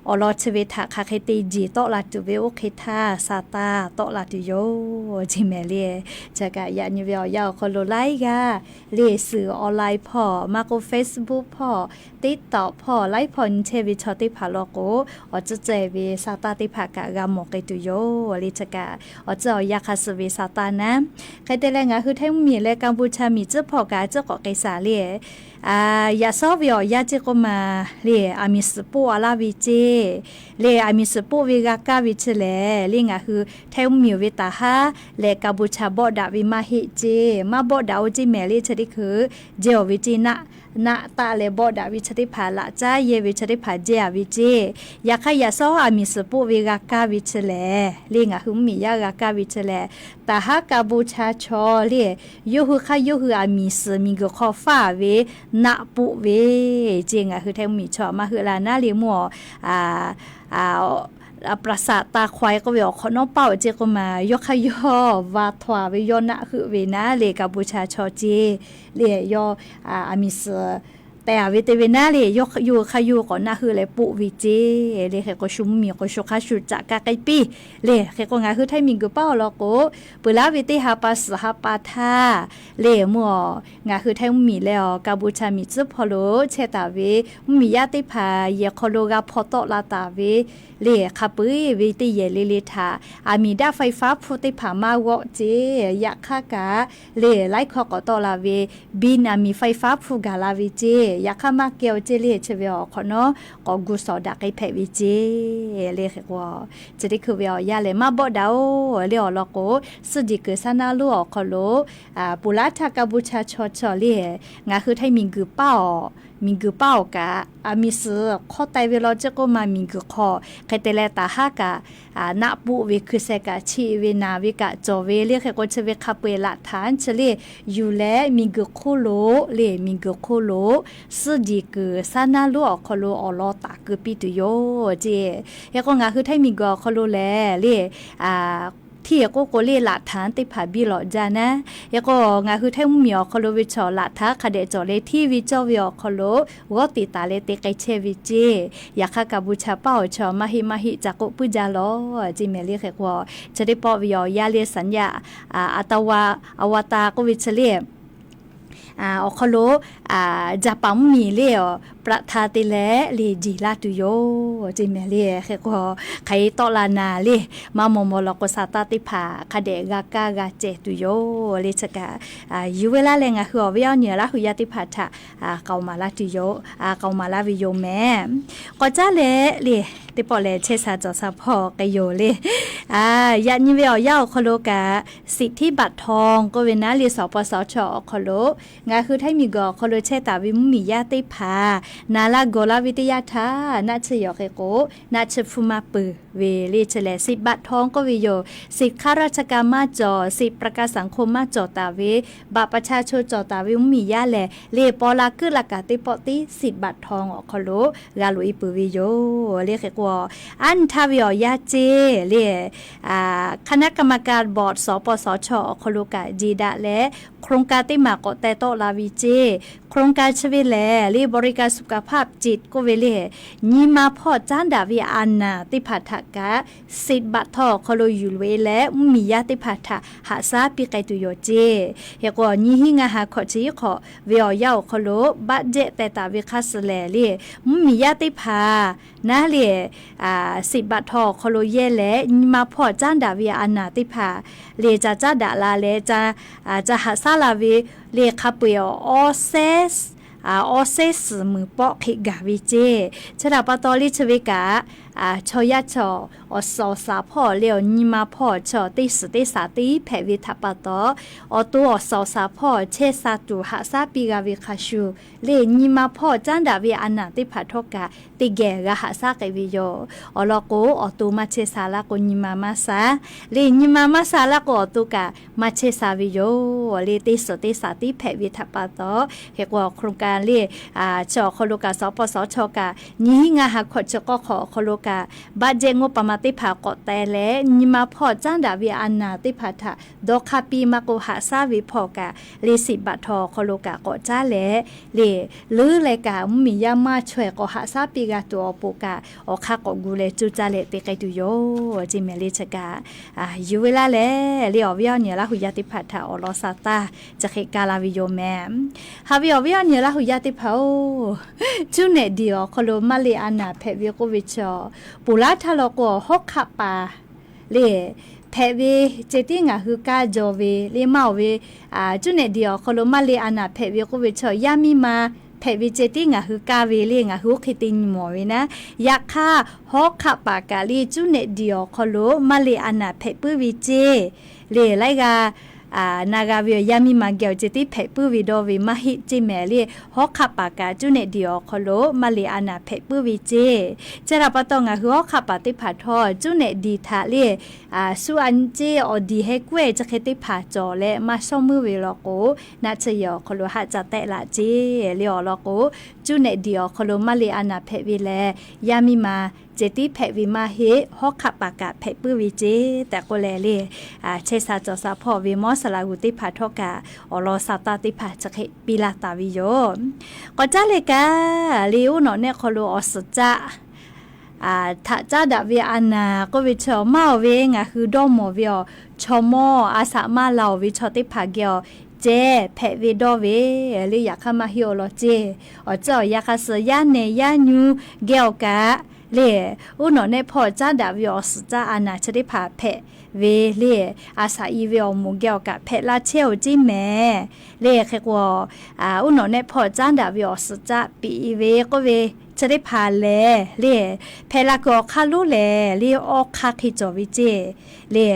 awˬ lawn chi ve htaꞈ hk'aˬ hk'e te jeˬ tawˆ la tuˬ ve oˇ hk'e htaˇ, Saˍtanˍ tawˆ la tuˬ yoˬ ceˇ mehˍ le. Chi kaꞈ yaꞈ nyi ve awˬ yanˇ awˬ hk'aw lo laiˉ g'aˇ le, suhˍ online hpawˇ maˇ k'oˆ Facebook hpawˇ, TikTok hpawˇ, laiˉ hpawˇ nyi chehˇ ve chaw teˇ hpaˍ law k'o, awˬ tcuhˉ tcuhˉ-e ve Saˍtanˍ teˇ hpaˍ kaꞈ g'a mawˬ k'ai tuˬ yoˬ le. Chi kaꞈ awˬ tcuhˉ awˬ yanˇ hk'a suh ve Saˍtanˍ naˉ. Hk'e te leh, ngaˬ hui Htaiˇ mvuhˇmiˬ leh Kaˍbuˍchaˍ miˬ tcuhˉ hpawˇ kaꞈ tcuhˉ k'awꞈ k'ai shaˍ le. Yaꞈ shawˉ ve awˬ yanˇ ceˇ k'oˆ maˬ le, aˬ miˍ suhˍ poˆ a laˇ ve ceˇ le, aˬ miˍ suhˍ poˆ ve g'a kaˇ ve chi lehˬ le, ngaˬ hui Htaiˇ mvuhˇmiˬ ve taˍ haˉ leh Kaˍbuˍchaˍ bawˆ daꞈ ve maˇ heˆ ceˇ. Maˇ bawˆ daꞈ-o ceˇ mehˍ le. Chi teˇ hkui jehˇ-aˬ ve ceˇ naˆ, naˆ taˆ leh bawˆ daꞈ ve chi teˇ hpaˍ, laꞈ caˉ yehˇ ve chi teˇ hpaˍ jehˇ-aˬ ve ceˇ. Yaꞈ hk'aˇ, yaꞈ shawˉ aˬ miˍ suhˍ poˆ ve g'a kaˇ ve chi lehˬ le, ngaˬ hui mvuhˇmiˬ yaˇ g'a kaˇ ve chi lehˬ, taˍ haˉ Kaˍbuˍchaˍ chaw le, yawˇ hui hk'aˇ yawˇ hui aˬ miˍ suhˍ miˬguiˬ hk'aw faˇ ve naˆ poˆ ve ceˇ. Ngaˬ hui Htaiˇ mvuhˇmiˬ chaw maˇ heuˆ la naˉ le, mvuhˇ-aˬ ปราสาทตาควาย k'oˆ ve awˬ hk'awꞈ nawˉ paˆ-oˬ ceˇ k'oˆ maˬ, yawˇ hk'aˇ yawˇ va htaw-aˬ ve yawˇ naˆ heuˆ ve naˉ le, Kaˍbuˍchaˍ chaw ceˇ le, yawˇ aˬ miˍ suhˍ tehˬ-aˬ ve te ve naˉ le, yawˇ hk'aˇ yawˇ k'awꞈ naˆ heuˆ leh poˆ ve ceˇ le. Hk'e k'o, shu mvuhˇmiˬ k'o shu hk'a shu caꞈ ka k'ai piˇ le. Hk'e k'o, ngaˬ hui Htaiˇ miˬguiˬ paˉ awˬ lawn k'o, peuˬ laˇ ve teˇ ha pa suhˍ ha pa htaˇ le, mvuhˇ-aˬ ngaˬ hui Htaiˇ mvuhˇmiˬ leh awˬ Kaˍbuˍchaˍ miˬ tcuhˉ hpawˇ lo chehˇ taˍ ve mvuhˇmiˬ yaˇ teˇ hpaˍ yehˬ hk'aw lo g'a hpaw tawˆ la taˍ ve le, hk'a peu-eˬ ve teˇ yehˬ le le htaꞈ aˬ miˍ daˆ ไฟฟ้า hpu teˇ hpaˍ maˇ g'awˆ ceˇ. Yaꞈ hk'aˇ kaꞈ le, laiˉ hkawˇ k'awꞈ tawˆ la ve บิน aˬ miˍ ไฟฟ้า hpu gaˬ la ve ceˇ. Yaꞈ hk'aˇ maˇ kehˬ-o ceˇ le, chi ve awˬ hk'awꞈ nawˉ k'awꞈ gu shawˍ daꞈ k'ai hpehꞈ ve ceˇ le. Hk'e k'o, chi teˇ hkui ve awˬ yanˇ lehˬ maˇ bawˆ daꞈ-o le awˬ lawn k'o, suhˉ jeˬ kuiˬ saˉ naˉ lonˉ awˬ hk'aw lo peuˬ laˇ htaˇ Kaˍbuˍchaˍ chaw chaw le, ngaˬ hui Htaiˇ miˬguiˬ paˉ awˬ, miˬguiˬ paˉ awˬ kaꞈ aˬ miˍ suhˍ hk'awˇ taiˍ ve law ceˇ k'oˆ maˬ, miˬguiˬ hk'aw hk'e te leh taˍ haˉ kaꞈ naˆ poˆ ve hkui sheh kaꞈ cheˆ ve naˍ ve kaꞈ cawˬ ve le. Hk'e k'o, chi ve hk'a peu-eˬ laꞈ htaꞈ chi le yuˬ leh miˬguiˬ hk'oˆ lo le, miˬguiˬ hk'oˆ lo suhˉ jeˬ kuiˬ saˉ naˉ lonˉ awˬ hk'aw lo awˬ lawn taˍ keu piˇ tuˬ yoˬ ceˇ. Hk'e k'o, ngaˬ hui Htaiˇ miˬguiˬ awˬ hk'aw lo lehˬ le, hteˇ k'oˆ k'o le, laꞈ htaꞈ teˇ hpaˍ biˇ lawꞈ jaˇ naˉ. Hk'e k'o, ngaˬ hui Htaiˇ mvuhˇmiˬ awˬ hk'aw lo ve chaw laꞈ htaꞈ hk'a dehꞈ cawˬ leh hteˇ ve cawˇ ve awˬ hk'aw lo g'awˇ te taˍ leh te k'ai chehˇ ve ceˇ. Yaꞈ hk'aˇ Kaˍbuˍchaˍ paˉ awˬ chaw maˇ heˆ maˇ heˆ ca k'oˆ puiˉ jaˇ lawˬ ceˇ mehˍ le. Hk'e k'o, chi teˇ pawˆ ve awˬ yanˇ le สัญญา อาตวา อวตาร k'oˆ ve chi le awˬ hk'aw lo Jaˍpaˍ mvuhˇmiˬ le awˬ ประธาน te leh le jeˬ laˇ tuˬ yoˬ ceˇ mehˍ le. Hk'e k'o, hk'aˬ hk'e tawˆ la naˍ le, maˇ maw maw law k'o, Saˍtanˍ teˇ hpaˍ hk'a dehꞈ g'a kaˇ g'a cehˬ tuˬ yoˬ le. Chi kaꞈ yuˬ ve laˇ leh ngaˬ hui awˬ viˉ awˬ nyi Laˇ huˍ yaˇ teˇ hpaˍ htaꞈ k'aoˍ maˍ laˇ tuˬ yoˬ, k'aoˍ maˍ laˇ ve yoˬ mehˍ. K'awꞈ caˉ leh le, teˇ pawˆ lehˬ chehˇ sha cawˬ sha hpawˇ k'ai yoˬ le. Yaꞈ nyi ve awˬ yanˇ awˬ hk'aw lo kaꞈ สิทธิบัตรทอง k'oˆ ve naˉ le สปสช awˬ hk'aw lo ngaˬ hui Htaiˇ miˬguiˬ awˬ hk'aw lo chehˇ taˍ ve mvuhˇmiˬ yaˇ teˇ hpaˍ naˍ laˇ gawˬ laˇ ve teˇ yanˇ htaˇ, naˆ tsuhˇ yawˬ hk'e k'o, naˆ tsuhˇ hpfuhˇ maˇ peuˬ ve le chi lehˬ สิทธิ์บัตรทอง k'oˆ ve yoˬ. สิทธิ์ข้าราชการ maˇ cawˬ, สิทธิ์ประกันสังคม maˇ cawˬ taˍ ve, บัตรประชาชน cawˬ taˍ ve mvuhˇmiˬ yaˇ lehˬ le paw la kuiˉ la kaꞈ teˇ pawˆ tiˉ สิทธิ์บัตรทอง awˬ hk'aw lo g'a loꞈ e peuˬ ve yoˬ le. Hk'e k'o, aˉ nyi htaˇ ve awˬ yanˇ ceˇ le คณะกรรมการ บอร์ด สปสช awˬ hk'aw lo kaꞈ jeˬ daꞈ leh โครงการ teˇ maˬ k'awꞈ teh tawˆ la ve ceˇ. โครงการ chi ve lehˬ le บริการสุขภาพจิต k'oˆ ve le, nyi ma hpawˇ caˉ daꞈ ve a naˬ teˇ hpaˍ htaꞈ kaꞈ สิทธิ์บัตรทอง awˬ hk'aw lo yuˬ loꞈ e leh mvuhˇmiˬ yaˇ teˇ hpaˍ htaꞈ haꞈ shaˉ piˇ k'ai tuˬ yoˬ ceˇ. Hk'e k'o, nyiˇ hinˉ ngaˇ ha hkawꞈ chi iˉ hk'awꞈ ve awˬ yanˇ awˬ hk'aw lo บัตรแจก teh taˍ ve hk'a suh lehˬ le, mvuhˇmiˬ yaˇ teˇ hpaˍ naˉ le สิทธิ์บัตรทอง awˬ hk'aw lo yehˇ leh nyi ma hpawˇ caˉ daꞈ ve a naˬ teˇ hpaˍ le ca caˉ daꞈ la leh ca haꞈ shaˉ la ve le hk'a peu-eˬ awˬ awˇ sehˉ suhˍ muiˬ pawˆ hk'e gaˬ ve ceˇ. Chi htaꞈ pa taw le chi ve kaꞈ, chaw yaˇ chaw awˬ suhˍ awˬ shaˍ hpawˇ le awˬ nyi ma hpawˇ chaw teˇ suhˍ teˇ shaˍ teˇ hpehꞈ ve htaꞈ pa taw, awˬ to awˬ suhˍ awˬ shaˍ hpawˇ chehˇ sha tuˬ haꞈ shaˉ piˇ g'a ve hk'a shuˍ le nyi ma hpawˇ caˉ daꞈ ve a naˬ teˇ hpaˍ htawˇ kaꞈ teˇ geh g'a haꞈ shaˉ k'ai ve yoˬ. Awˬ lawn k'o, awˬ to maˇ chehˇ sha laˇ k'o nyi ma maˇ sha le, nyi ma maˇ sha laˇ k'o awˬ to kaꞈ maˇ chehˇ sha ve yoˬ le. Teˇ suhˍ teˇ shaˍ tiˉ hpehꞈ ve htaꞈ pa taw, hk'e k'o โครงการ le chi awˬ hk'aw lo kaꞈ สปสช kaꞈ nyiˇ hinˉ ngaˇ ha hkawꞈ chi k'awˇ hk'awꞈ awˬ hk'aw lo kaꞈ บัตรแจกงบประมาณ teˇ hpaˍ k'awꞈ teh leh nyi ma hpawˇ caˉ daꞈ ve a naˬ teˇ hpaˍ htaꞈ dawˇ hk'aˇ piˇ maˇ k'o haꞈ shaˉ ve hpawˇ kaꞈ le สิทธิ์บัตรทอง awˬ hk'aw lo kaꞈ k'awꞈ caˉ leh le leuˉ leh kaꞈ mvuhˇmiˬ yaˇ maˇ chaweh k'awꞈ haꞈ shaˉ piˇ g'a tuˬ awˬ pon kaꞈ awˬ hk'aˇ k'awꞈ gu leh coˇ caˇ leh te k'ai tuˬ yoˬ ceˇ mehˍ le. Chi kaꞈ yuˬ ve laˇ leh le awˬ viˉ awˬ nyi Laˇ huˍ yaˇ teˇ hpaˍ htaꞈ awˬ lawn sha taˇ chi hk'e kaˇ la ve yoˬ mehˍ. Haꞈ ve awˬ viˉ awˬ nyi Laˇ huˍ yaˇ teˇ hpaˍ-oˬ, cuˇ nehꞈ diˬ awˬ hk'aw lo maˇ le a naˬ hpehꞈ ve k'oˆ ve chaw, ponˬ laˇ htaˇ law k'o hawˉ hk'aˆ paˍ le hpehꞈ ve ceh tiˉ ngaˬ hui kaˇ jaw ve le maˇ oˬ ve, cuˇ nehꞈ diˬ awˬ hk'aw lo maˇ le a naˬ hpehꞈ ve k'oˆ ve chaw yaˇ miˇ ma hpehꞈ ve ceh tiˉ ngaˬ hui kaˇ ve le ngaˬ hui oˇ hk'e te nyi mawˬ ve naˉ. Yaꞈ hk'aˇ, hawˉ hk'aˆ paˍ kaꞈ le cuˇ nehꞈ diˬ awˬ hk'aw lo maˇ le a naˬ hpehꞈ puiˉ ve ceˇ le laiˉ g'aˇ na g'a ve awˬ yaˇ miˇ ma geh awˬ ceh tiˉ hpehꞈ puiˉ ve dawˇ ve maˇ heˆ ceˇ mehˍ le. Hawˉ hk'aˆ paˍ kaꞈ cuˇ nehꞈ diˬ awˬ hk'aw lo maˇ le a naˬ hpehꞈ puiˉ ve ceˇ. Chi htaꞈ pa taw ngaˬ hui hawˉ hk'aˆ paˍ teˇ hpaˍ htawˇ cuˇ nehꞈ diˬ htaꞈ le shu a nyi ceˇ awˬ diˬ heh kuˉ-e chi hk'e teˇ hpaˍ cawˬ leh maˇ shawˉ muiˉ ve law k'o, naˆ tsuhˇ yehˬ awˬ hk'aw lo haˆ ca tehˆ laꞈ ceˇ le awˬ lawn k'o, cuˇ nehꞈ diˬ awˬ hk'aw lo maˇ le a naˬ hpehꞈ ve lehˬ, yaˇ miˇ ma ceh tiˉ hpehꞈ ve maˇ heˆ, hawˉ hk'aˆ paˍ kaꞈ hpehꞈ puiˉ ve ceˇ tehꞈ k'oˆ leh le, chehˇ sha cawˬ sha hpawˇ ve mawˇ saˍ laꞈ g'uˬ teˇ hpaˍ htawˇ kaꞈ awˬ lawn sha taˇ teˇ hpaˍ chi hk'e piˇ laˇ taˍ ve yoˬ. K'awꞈ caˉ leh kaꞈ le, uˉ nawꞈ nehˆ hk'aw lo awˬ suhˍ caˆ htaꞈ caˉ daꞈ ve a naˬ k'oˆ ve chaw maˇ oˬ ve ngaˬ hui dawˇ mawˬ ve awˬ chaw mawˇ a shaꞈ maˇ la oˬ ve chaw teˇ hpaˍ geh awˬ ceh hpehꞈ ve dawˇ ve le. Yaꞈ hk'aˇ maˇ heˆ awˬ lawn ceˇ, awˬ ceuˬ awˬ yanˇ hk'a suh yaˇ nehˬ yaˇ nyu geh awˬ kaꞈ le, uˉ nawꞈ nehˆ hpawˇ caˉ daꞈ ve awˬ suhˍ caˆ a naˬ chi teˇ hpaˍ hpehꞈ ve le, a shaꞈ i ve awˬ moˍ geh awˬ kaꞈ hpehꞈ la chehˇ oˬ ceˇ mehˍ le. Hk'e k'o, uˉ nawꞈ nehˆ hpawˇ caˉ daꞈ ve awˬ suhˍ caˆ piꞈ ve k'oˆ ve chi teˇ hpaˍ lehˬ le, hpehꞈ la kuiˬ awˬ hk'aˇ lonˉ lehˬ le, awˇ hk'aˇ hk'e cawˬ ve ceˇ le.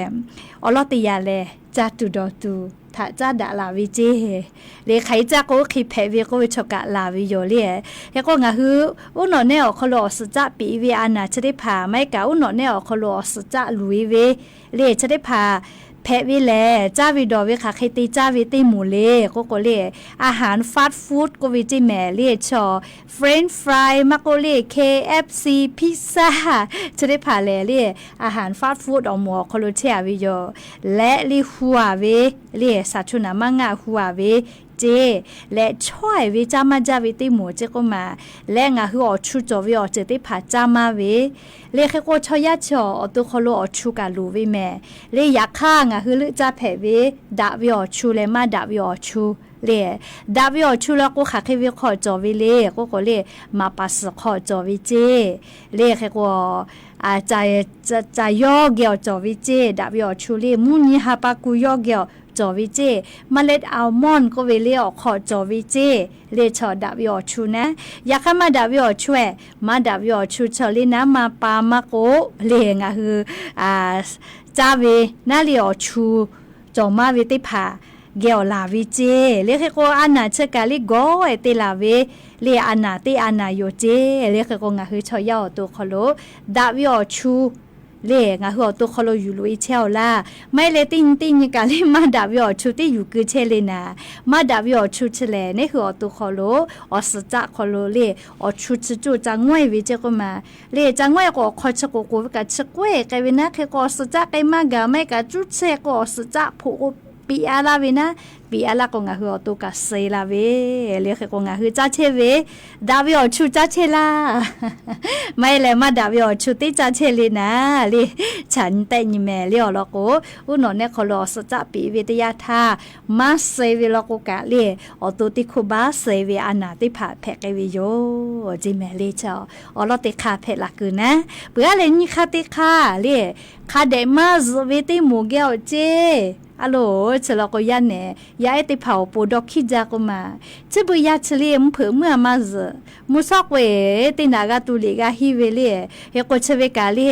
Awˬ lawn teˇ yanˇ lehˬ, caˇ tuˬ dawˬ tuˬ htaꞈ caˉ daꞈ laˬ ve ceˇ le. Hk'aˬ hk'e caˇ k'o oˇ hk'e hpehꞈ ve k'oˆ ve chaw kaꞈ laˬ ve yoˬ le. Hk'e k'o ngaˬ hui uˉ nawꞈ nehˆ awˬ hk'aw lo awˬ suhˍ caˆ piꞈ ve a naˬ chi teˇ hpaˍ maˇ heˆ kaꞈ, uˉ nawꞈ nehˆ awˬ hk'aw lo awˬ suhˍ caˆ luˬ e ve le chi teˇ hpaˍ hpehꞈ ve lehˬ, caˇ ve dawˬ ve hk'aˬ hk'e te caˇ ve teˇ moˍ le k'oˆ k'o le, อาหาร fast food k'oˆ ve ceˇ mehˍ le, chaw French fry maˇ k'oˆ le, KFC, pizza chi teˇ hpaˍ lehˬ le, อาหาร fast food awˬ moˍ awˬ hk'aw lo chehˇ a ve yoˬ. Leh le hu a ve le, shaˍ chu naˍ maˇ ngaˆ hu a ve ceˇ leh, chaweh ve caˇ maˇ jaˇ ve teˇ moˍ ceˇ k'oˆ maˬ. Leh ngaˬ hui awˬ chu cawˬ ve awˬ ceuˬ teˇ hpaˍ caˇ maˇ ve le. Hk'e k'o chaw yaˇ chi awˬ to hk'aw lo awˬ chu kaꞈ loˍ ve mehˍ le. Yaꞈ hk'aˇ ngaˬ hui leuˆ caˇ hpehꞈ ve daꞈ ve awˬ chu leh maˇ daꞈ ve awˬ chu le. Daꞈ ve awˬ chu la k'o hk'aˬ hk'e ve hk'aw cawˬ ve le k'oˆ k'o le, maˍ paˍ suhˍ hk'aw cawˬ ve ceˇ le. Hk'e k'o, caˬ yawˇ geh awˬ cawˬ ve ceˇ. Daꞈ ve awˬ chu le mvuhˇ nyi ha pa ku yawˇ geh awˬ cawˬ ve ceˇ. เมล็ดอัลมอนด์ k'oˆ ve le awˬ hk'aw cawˬ ve ceˇ le, chaw daꞈ ve awˬ chu naˉ. Yaꞈ hk'aˇ maˇ daꞈ ve awˬ chu-eh, maˇ daꞈ ve awˬ chu chaw le naˉ ma pa maˇ k'oˆ le, ngaˬ hui caˇ ve naˉ le awˬ chu cawˬ maˇ ve teˇ hpaˍ geh awˬ laˬ ve ceˇ le. Hk'e k'o a naˬ chi kaꞈ le gawˇ-e te laˬ ve le, a naˬ teˇ a naˬ yoˬ ceˇ le. Hk'e k'o ngaˬ hui chaw yaˇ awˬ to hk'aw lo daꞈ ve awˬ chu le ngaˬ hui awˬ to hk'aw lo yuˬ loꞈ-e chehˇ-oˬ laˇ. Maˇ heˆ leh teˇ nyi teˇ nyi kaꞈ le maˇ daꞈ ve awˬ chu teˇ yuˬ keu chehˇ le naˍ. Maˇ daꞈ ve awˬ chu chi lehˬ, neˉ hui awˬ to hk'aw lo awˬ suhˍ caˆ hk'aw lo le awˬ chu chi coˇ ca ngawehˇ ve ceˇ k'oˆ ma. Le ca ngawehˇ k'o awˬ hk'aw chi k'oˍ k'oˍ ve kaꞈ chi k'oehˍ k'ai ve naˉ hk'e k'o awˬ suhˍ caˆ k'ai maˇ gaˬ maˇ heˆ kaꞈ cuˇ chehˇ k'o awˬ suhˍ caˆ hpoꞈ k'o piꞈ a laˇ ve naˉ, piꞈ a laˇ k'o ngaˬ hui awˬ to kaꞈ suh-e la ve. Le hk'e k'o ngaˬ hui caˇ chehˇ ve daꞈ ve awˬ chu caˇ chehˇ laˇ. Maˇ heˆ leh maˇ daꞈ ve awˬ chu teˇ caˇ chehˇ le naˍ le. Chaꞈ nyi tehˆ nyi mehˍ le awˬ lawn k'o, uˉ nawꞈ nehˆ hk'aw lo awˬ suhˍ caˆ piꞈ ve teˇ yanˇ htaˇ, maˇ suh-e ve law k'o kaꞈ le, awˬ to teˇ hkoˇ baˆ suh-e ve a naˍ teˇ hpaˍ hpehꞈ k'ai ve yoˬ. Ceˇ mehˍ le chaꞈ awˬ lawn teˇ hk'aˇ hpehꞈ la kuiˬ naˉ. Peuˬ aˉ leh nyiˇ hk'aˇ teˇ hk'aˇ le, hk'a dehꞈ maˇ zuhꞈ ve teˇ moˍ geh awˬ ceˇ. A loˬ, chi law k'o yaˇ nehˬ yaˇ ehˉ teˇ hpaˍ awˬ pon dawˇ hkiˇ jaˇ k'oˆ ma. Chi beuꞈ yaˇ chi le mvuhˇ hpeuꞈ meuˇ a maˇ zuhꞈ. Mvuhˇ shawˉ k'o-e teˇ naꞈ g'a tu liꞈ g'a henˇ ve le. Hk'e k'o chi ve kaꞈ le,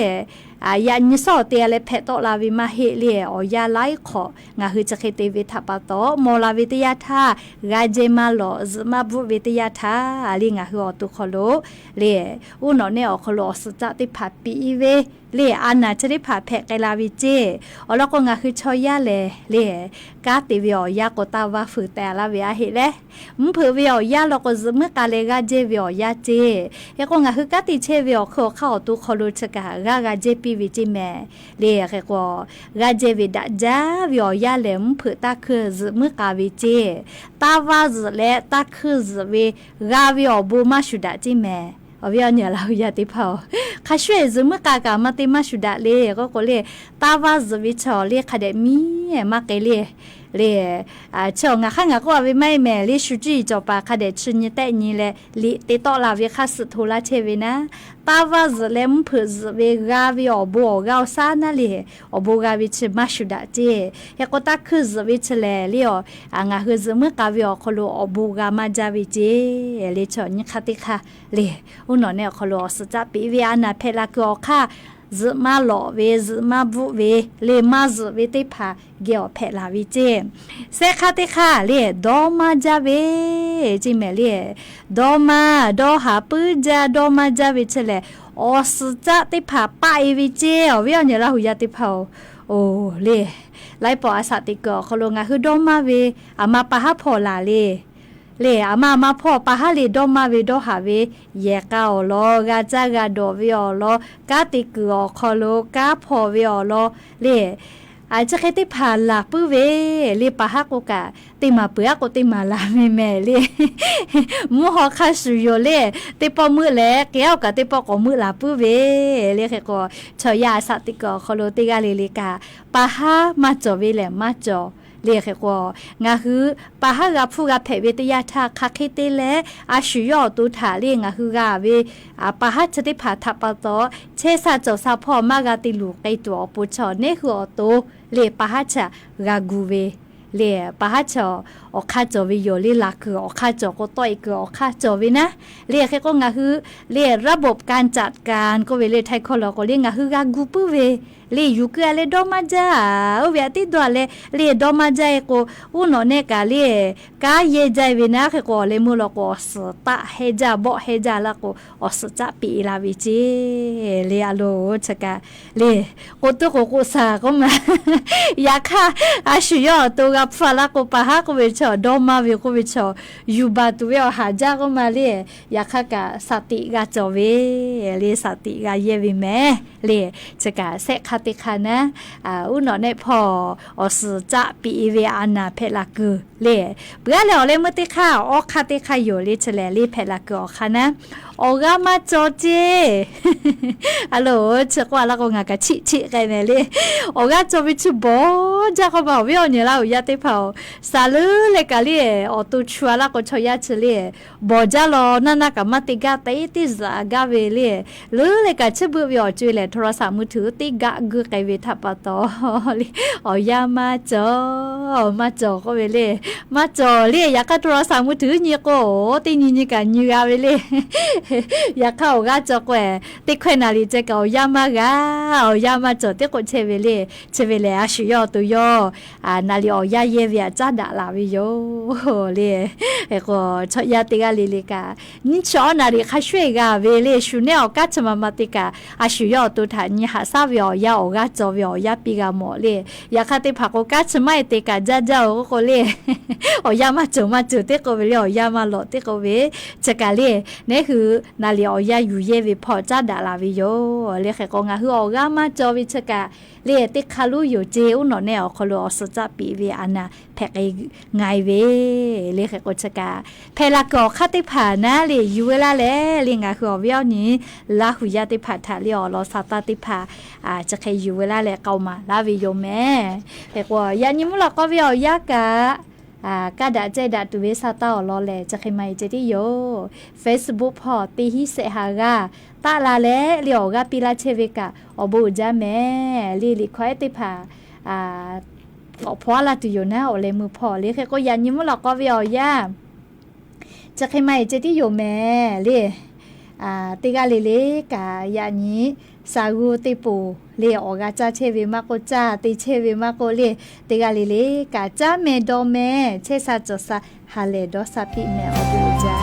yaꞈ nyi shawˉ awˬ te a leh hpehꞈ tawˆ la ve maˇ heˆ le. Awˬ yanˇ laiˉ hk'awꞈ ngaˬ hui chi hk'e te ve htaꞈ pa taw, mawˬ la ve teˇ yanˇ htaˇ, g'a jehˇ maˇ lawꞈ, zuhꞈ maˇ bvuhˆ ve teˇ yanˇ htaˇ le ngaˬ hui awˬ to hk'aw lo le, uˉ nawꞈ nehˆ awˬ hk'aw lo awˬ suhˍ caˆ teˇ hpaˍ piꞈ ve le, a naˍ chi teˇ hpaˍ hpehꞈ k'ai la ve ceˇ. Awˬ lawn k'o ngaˬ hui chaw yaˇ lehˬ le, kanˉ te ve awˬ yanˇ k'o taˇ vaˇ fuiˍ teh laˇ ve aˇ heˆ leh, mvuhˇ hpeuꞈ ve awˬ yanˇ law k'o zuhꞈ muiˉ k'a leh g'aˇ jehˇ ve awˬ yanˇ ceˇ. Hk'e k'o ngaˬ hui kanˉ te chehˇ ve awˬ hk'eun awˬ hk'aˇ awˬ to hk'aw lo chi kaꞈ g'aˇ g'a jehˇ piˇ ve ceˇ mehˍ le. Hk'e k'o g'aˇ jehˇ ve daꞈ jaˇ ve awˬ yanˇ lehˬ mvuhˇ hpeuꞈ taˇ hkuiˇ zuhꞈ muiˉ k'a ve ceˇ. Taˇ vaˇ zuhꞈ leh taˇ hkuiˇ zuhꞈ ve g'a ve awˬ bon maˇ shuˍ daꞈ ceˇ mehˍ. Awˬ viˉ awˬ nyi Laˇ huˍ yaˇ teˇ hpaˍ-oˬ, hk'a shuˍ-e zuhꞈ muiˉ k'a kaꞈ maˇ te maˇ shuˍ daꞈ le k'oˆ k'o le, taˇ vaˇ zuhꞈ ve chaw le hk'a dehꞈ miˇ maˇ k'ai le. Le chi awˬ ngaˬ hk'aˇ ngaˬ k'oˆ a ve maˇ heˆ mehˍ le, shu cuˇ yiˍ cawˬ paˍ hk'a dehꞈ chi nyi tehˆ nyi leh liꞈ te tawˆ la ve hk'aˇ suh hto laˇ chehˇ ve naˉ, taˇ vaˇ zuhꞈ leh mvuhˇ hpeuꞈ zuhꞈ ve g'a ve awˬ bon awˬ g'aˇ awˬ shaˉ naˉ le, awˬ bon g'a ve chi maˇ shuˍ daꞈ ceˇ. Hk'e k'o taˇ hkuiˇ zuhꞈ ve chi lehˬ le, ngaˬ hui zuhꞈ muiˉ k'a ve awˬ hk'aw lo awˬ bon g'a maˇ jaˇ ve ceˇ. Le chi awˬ nyi hk'aˇ teˇ hk'aˇ le, uˉ nawꞈ nehˆ awˬ hk'aw lo awˬ suhˍ caˆ piꞈ ve a naˍ hpehꞈ la kuiˬ awˬ hk'aˇ, zuhꞈ maˇ lawꞈ ve, zuhꞈ maˇ bvuhˆ ve, le maˇ zuhꞈ ve teˇ hpaˍ geh awˬ hpehꞈ la ve ceˇ. Shehˆ hk'aˇ teˇ hk'aˇ le dawˇ maˇ jaˇ ve ceˇ mehˍ le. Dawˇ maˇ, dawˇ haˍ puiˉ jaˇ, dawˇ maˇ jaˇ ve chi lehˬ, awˬ suhˍ caˆ teˇ hpaˍ paˆ-e ve ceˇ. Awˬ viˉ awˬ nyi Laˇ huˍ yaˇ teˇ hpaˍ-oˬ, le laiˉ pawˆ a shaꞈ teꞈ kuiˬ awˬ hk'aw lo ngaˬ hui dawˇ maˇ ve, aˬ ma pa haˉ hpawˇ laˬ le. Le aˬ ma aˬ ma hpawˇ pa haˉ le dawˇ maˇ ve dawˇ haˍ ve, yehˬ k'a awˬ lawn, g'a caˇ g'a dawˬ ve awˬ lawn, kanˉ te kuiˬ awˬ hk'aw lo kanˉ hpawˇ ve awˬ lawn le, chi hk'e teˇ hpaˍ laˬ puiˉ ve, le pa haˉ k'o kaꞈ teˇ maˬ peuˬ aˉ k'o teˇ maˬ laˬ ve mehˍ le. Mvuhˇ haw hk'a shuˍ yoˬ le, teˇ pawˆ meuˆ leh k'ai aˉ kaꞈ teˇ pawˆ k'awꞈ meuˆ laˬ puiˉ ve. Le hk'e k'o chaw yaˇ a shaꞈ teꞈ kuiˬ awˬ hk'aw lo teˇ g'aˇ le le kaꞈ pa haˉ maˇ cawˬ ve lehˬ maˇ cawˬ. Le hk'e k'o ngaˬ hui pa haˉ g'a hpuˇ g'a hpehꞈ ve teˇ yanˇ htaˇ hk'aˬ hk'e te leh a shu yawˇ awˬ to htaꞈ le ngaˬ hui g'a ve pa haˉ chi teˇ hpaˍ htaꞈ pa taw, chehˇ sha cawˬ sha hpawˇ maˇ g'a te luˬ k'ai tuˬ awˬ pon chaw neˉ hui awˬ to le pa haˉ chi g'a gu ve le, pa haˉ chi awˬ hk'aˇ cawˬ ve yoˬ le. Laˬ kuiˬ awˬ hk'aˇ cawˬ k'o tawˆ-e kuiˬ awˬ hk'aˇ cawˬ ve naˉ. Le hk'e k'o ngaˬ hui le ระบบการจัดการ k'oˆ ve le htaiˍ hkawˇ law k'o le ngaˬ hui g'a gu puiˉ ve le yuˬ keu a leh dawˇ maˇ jaˇ. Oˇ ve aꞈ teˇ dawˇ a leh le dawˇ maˇ jaˇ-e k'o, uˉ nawꞈ nehˆ kaꞈ le kanˉ yehˇ jaˇ ve naˉ. Hk'e k'o awˬ leh meuˇ law k'o awˬ suhˍ taˆ hehnˇ jaˇ bawˆ hehnˇ jaˇ laˇ k'o awˬ suhˍ caˆ piꞈ la ve ceˇ. Le a loˬ chi kaꞈ le k'o tuˉ k'o k'oˆ shaˍ k'oˆ ma. Yaꞈ hk'aˇ a shu yawˇ awˬ to g'a hpuˇ a laˇ k'o pa haˉ k'oˆ ve chaw dawˇ maˇ ve k'oˆ ve chaw yuˬ baˬ tuˬ ve awˬ haˍ jaˇ k'oˆ ma le. Yaꞈ hk'aˇ kaꞈ shaˍ tiꞈ g'a cawˬ ve le, shaˍ tiꞈ g'a yehˇ ve mehˍ le. Chi kaꞈ shehˆ hk'aˇ teˇ hk'aˇ naˉ, uˉ nawꞈ nehˆ hpawˇ awˬ suhˍ caˆ piꞈ ve a naˍ hpehꞈ la kuiˬ le. Peuˬ aˉ leh awˬ leh meuˇ teˇ hk'aˇ awˬ hk'aˇ teˇ hk'aˇ yoˬ le. Chi lehˬ le hpehꞈ la kuiˬ awˬ hk'aˇ naˉ, awˬ g'aˇ maˇ cawˬ ceˇ. A loˬ, chi k'oˆ a laˇ k'o ngaˬ kaꞈ chiˆ chiˆ k'ai mehˍ le. Awˬ g'aˇ cawˬ ve chi bawˬ jaˇ k'oˆ ma. Awˬ viˉ awˬ nyi Laˇ huˍ yaˇ teˇ hpaˍ-oˬ, shaˍ leuˉ leh kaꞈ le awˬ to chu a laˇ k'o chaw yaˇ chi le bawˬ jaˇ law naˇ naˇ kaꞈ maˇ te gaˇ, teˇ teˇ zuhꞈ a gaˇ ve le. Leuˉ leh kaꞈ chi beuꞈ ve awˬ co-e lehˬ โทรศัพท์มือถือ teˇ gaꞈ guˇ k'ai ve htaꞈ pa taw le awˬ yanˇ maˇ cawˬ, maˇ cawˬ k'oˆ ve le. Maˇ cawˬ le. Yaꞈ hk'aˇ โทรศัพท์มือถือ nyi k'o teˇ nyi nyi kaꞈ nyi g'a ve le. Yaꞈ hk'aˇ awˬ g'aˇ cawˬ k'o, teˇ hkawehˇ naˍ riˍ ceh kaꞈ awˬ yanˇ maˇ g'a, awˬ yanˇ maˇ cawˬ tiˉ k'o chehˇ ve le. Chi ve lehˬ, a shu yawˇ awˬ to yawˇ naˍ riˍ awˬ yanˇ yehˇ ve htaꞈ caˉ daꞈ laˬ ve yoˬ le. Hk'e k'o, chaw yaˇ teˇ g'aˇ le le kaꞈ, nyiˇ chi awˉ naˍ riˍ hk'a shuˍ g'a ve le, shu nehˉ awˬ kanˉ chi ma ma te kaꞈ, a shu yawˇ awˬ to htaꞈ nyi haꞈ shaˉ ve awˬ yanˇ awˬ g'aˇ cawˬ ve awˬ yanˇ piˇ g'a mawˬ le. Yaꞈ hk'aˇ teˇ hpaˍ k'o, kanˉ chi maˇ heˆ te kaꞈ jaˇ jaˇ-oˬ k'oˆ k'o le, awˬ yanˇ maˇ cawˬ maˇ cawˬ tiˉ k'oˆ ve le, awˬ yanˇ maˇ lawꞈ tiˉ k'oˆ ve, chi kaꞈ le, nehˉ hui naˍ riˍ awˬ yanˇ yuˬ yehˇ ve hpawˇ caˉ daꞈ laˬ ve yoˬ le. Hk'e k'o, ngaˬ hui awˬ g'aˇ maˇ cawˬ ve chi kaꞈ le, teˇ hk'aˇ lonˉ yoˬ ce, uˉ nawꞈ nehˆ awˬ hk'aw lo awˬ suhˍ caˆ piꞈ ve a naˍ hpehꞈ k'ai nga e ve le. Hk'e k'o, chi kaꞈ hpehꞈ la kuiˬ awˬ hk'aˇ teˇ hpaˍ naˉ le yuˬ ve laˇ leh le, ngaˬ hui awˬ viˉ awˬ nyi Laˇ huˍ yaˇ teˇ hpaˍ htaꞈ le awˬ lawn sa taˇ teˇ hpaˍ chi hk'e yuˬ ve laˇ leh k'aoˍ maˍ laˇ ve yoˬ mehˍ. Hk'e k'o, yaꞈ nyi mvuhˇ lawꞈ k'aw ve awˬ yanˇ kaꞈ, kaˇ daꞈ cehˇ daꞈ tuˬ ve sa taˇ awˬ lawn lehˬ, chi hk'e ma e ceh tiˉ yoˬ. Facebook hpawˇ teˇ hinˉ shehˆ ha g'aˇ taˆ la leh le awˬ g'aˇ piˇ laˇ chehˇ ve kaꞈ awˬ bon uiˍ jaˇ mehˍ le. Liꞈ hkawˇ ehˉ teˇ hpaˍ k'awꞈ hpaw aˉ la tuˬ yoˬ naˉ, awˬ leh meuˇ hpawˇ le. Hk'e k'o, yaꞈ nyi mvuhˇ lawꞈ k'aw ve awˬ yanˇ chi hk'e ma e ceh tiˉ yoˬ mehˍ le. Teˇ g'aˇ le le kaꞈ yaꞈ nyi shaˍ g'u teˇ poˍ le awˬ g'a caˇ chehˇ ve maˇ k'oˆ, caˇ te chehˇ ve maˇ k'oˆ le, teˇ g'aˇ le le kaꞈ caˉ meh dawˇ meh chehˇ sha cawˬ sha ha lehˬ dawˇ sha piˇ meh awˬ bon uiˍ jaˇ.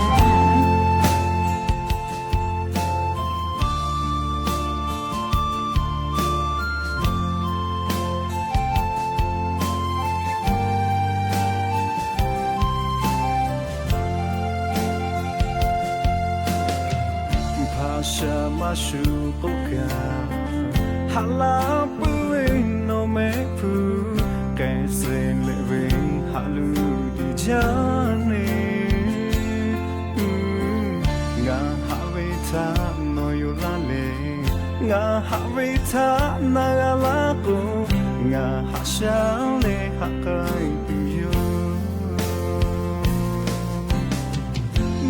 Hpaˍ shaˍ maˇ shuˍ k'oˆ kaꞈ, ha laˇ puiˉ ve nawˬ mehˆ hpu k'ai suh leh ve haꞈ luˬ teˇ jaˇ le. Ngaˬ haꞈ ve htaꞈ nawˬ yonˍ laˇ leh, ngaˬ haꞈ ve htaꞈ na g'a laˇ k'o, ngaˬ haꞈ shaˉ leh haꞈ k'ai tuˬ yoˬ.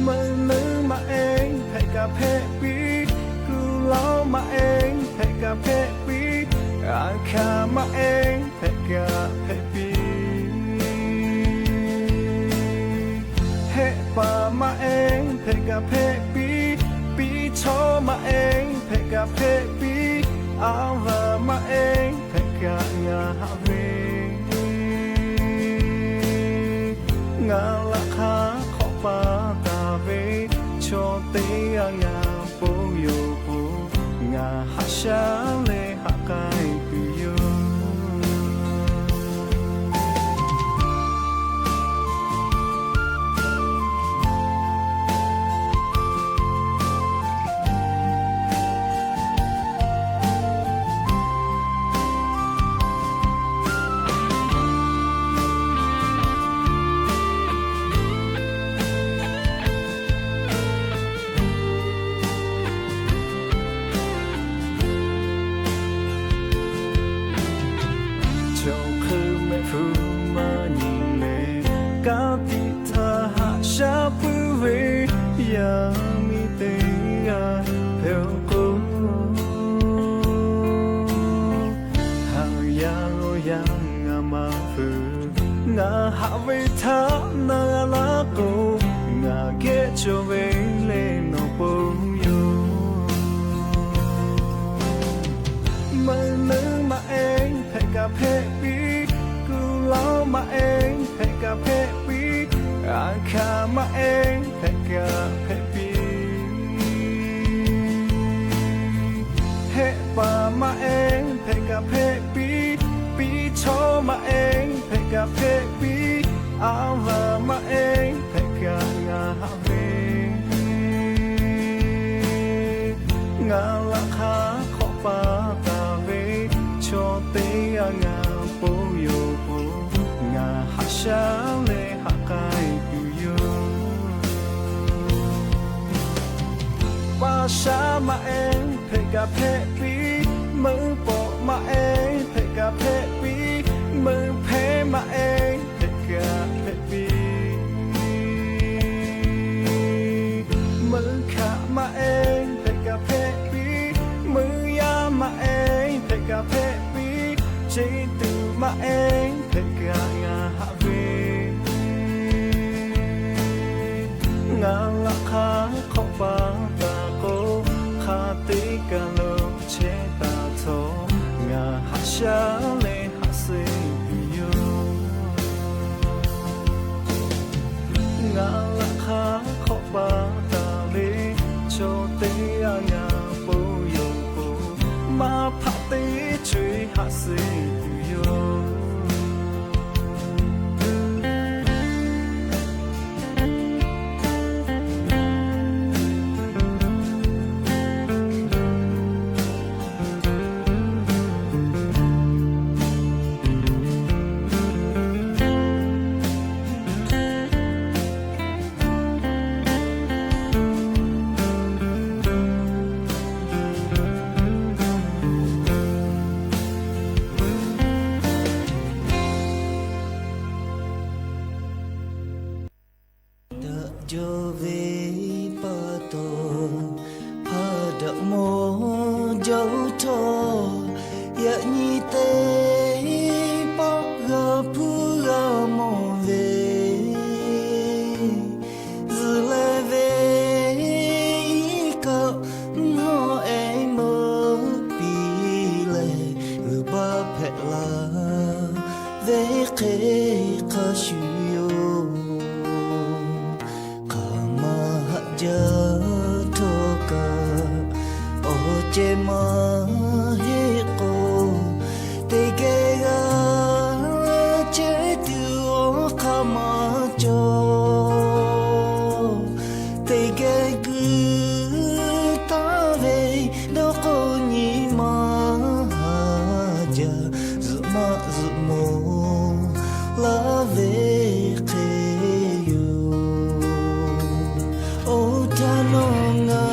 Meuꞈ nuˇ maˇ eˉ hpehꞈ kaꞈ hpehꞈ piˇ, kuˬ lawˉ maˇ eˉ hpehꞈ kaꞈ hpehꞈ piˇ, aˬ hkanˍ maˇ eˉ hpehꞈ kaꞈ hpehꞈ piˇ, hehˆ paˍ maˇ eˉ hpehꞈ kaꞈ hpehꞈ piˇ, piˇ chaw maˇ eˉ hpehꞈ kaꞈ hpehꞈ piˇ, a vaˬ maˇ eˉ hpehꞈ kaꞈ ngaˬ haꞈ ve ngaˬ laꞈ hk'aˇ hk'awꞈ pa taˍ ve chaw teˇ g'aˇ ngaˬ pon yoˬ k'o, ngaˬ haꞈ shaˉ leh haꞈ k'ai tuˬ yoˬ. Chaw hk'eun mehˆ hpfuhˇ maˇ nyi leh, ka tiꞈ htaˇ haꞈ shaˉ puiˉ ve yaˇ miˇ teˇ g'aˇ hpehꞈ-oˬ k'o, haꞈ yaˇ g'awˇ yaˇ ngaˬ maˇ feu. Ngaˬ haꞈ ve htaꞈ na g'a laˇ k'o, ngaˬ geh cawˬ ve leh nawˬ pon yoˬ. Meuꞈ nuˇ maˇ eˉ hpehꞈ kaꞈ hpehꞈ piˇ, kuˬ lawˉ maˇ eˉ hpehꞈ kaꞈ hpehꞈ piˇ, aˬ hkanˍ maˇ eˉ hpehꞈ kaꞈ hpehꞈ piˇ, hehˆ paˍ maˇ eˉ hpehꞈ kaꞈ hpehꞈ piˇ, piˇ chaw maˇ eˉ hpehꞈ kaꞈ hpehꞈ piˇ, a vaˬ maˇ eˉ hpehꞈ kaꞈ ngaˬ haꞈ ve ngaˬ laꞈ hk'aˇ hk'awꞈ pa taˍ ve chaw teˇ g'aˇ ngaˬ pon yoˬ k'o, ngaˬ haꞈ shaˉ leh haꞈ k'ai tuˬ yoˬ. Paˍ shaˉ maˇ eˉ hpehꞈ kaꞈ hpehꞈ piˇ, meuꞈ pawꞈ maˇ eˉ hpehꞈ kaꞈ hpehꞈ piˇ, meuꞈ hpehˇ maˇ eˉ hpehꞈ kaꞈ hpehꞈ piˇ, meuꞈ hkaꞈ maˇ eˉ hpehꞈ kaꞈ hpehꞈ piˇ, meuꞈ yaˇ maˇ eˉ hpehꞈ kaꞈ hpehꞈ piˇ, ce tuˬ maˇ eˉ hpehꞈ kaꞈ ngaˬ haꞈ ve ngaˬ laꞈ hk'aˇ hk'awꞈ pa taˍ jaˇ leh haꞈ sheˍ tuˬ yoˬ. Ngaˬ laꞈ hk'aˇ hk'awꞈ pa taˍ ve chaw teˇ g'aˇ ngaˬ po yoˬ k'o, maˇ hpaˆ teˇ co-e haꞈ sheˍ tuˬ yoˬ. Daꞈ jaw ve pa taw, hpaˇ daꞈ mawˇ jaˇ htawˇ, yaꞈ nyi teˇ pawˆ g'a hpuˇ g'a mawˬ ve, zuhꞈ leh ve iˉ kaˆ mvuhˇ ehˉ meuˇ piˇ leh, g'uiˬ baˆ hpehꞈ la ve hk'e hk'a shuˍ yoˬ. Hk'aˬ ma haꞈ jaˇ htawˇ kaꞈ, awˬ ceh maˇ heˆ k'o, teˇ geh g'a chehˇ tuˬ awˬ hk'aˇ maˇ cawˬ. Teˇ geh guiˇ taˍ ve dawˇ hk'oˆ nyi ma haˍ jaˇ, zuhꞈ maˆ zuhꞈ mawˬ laˇ ve hk'e yoˬ. Oˇ htaˇ nawˬ ngaˬ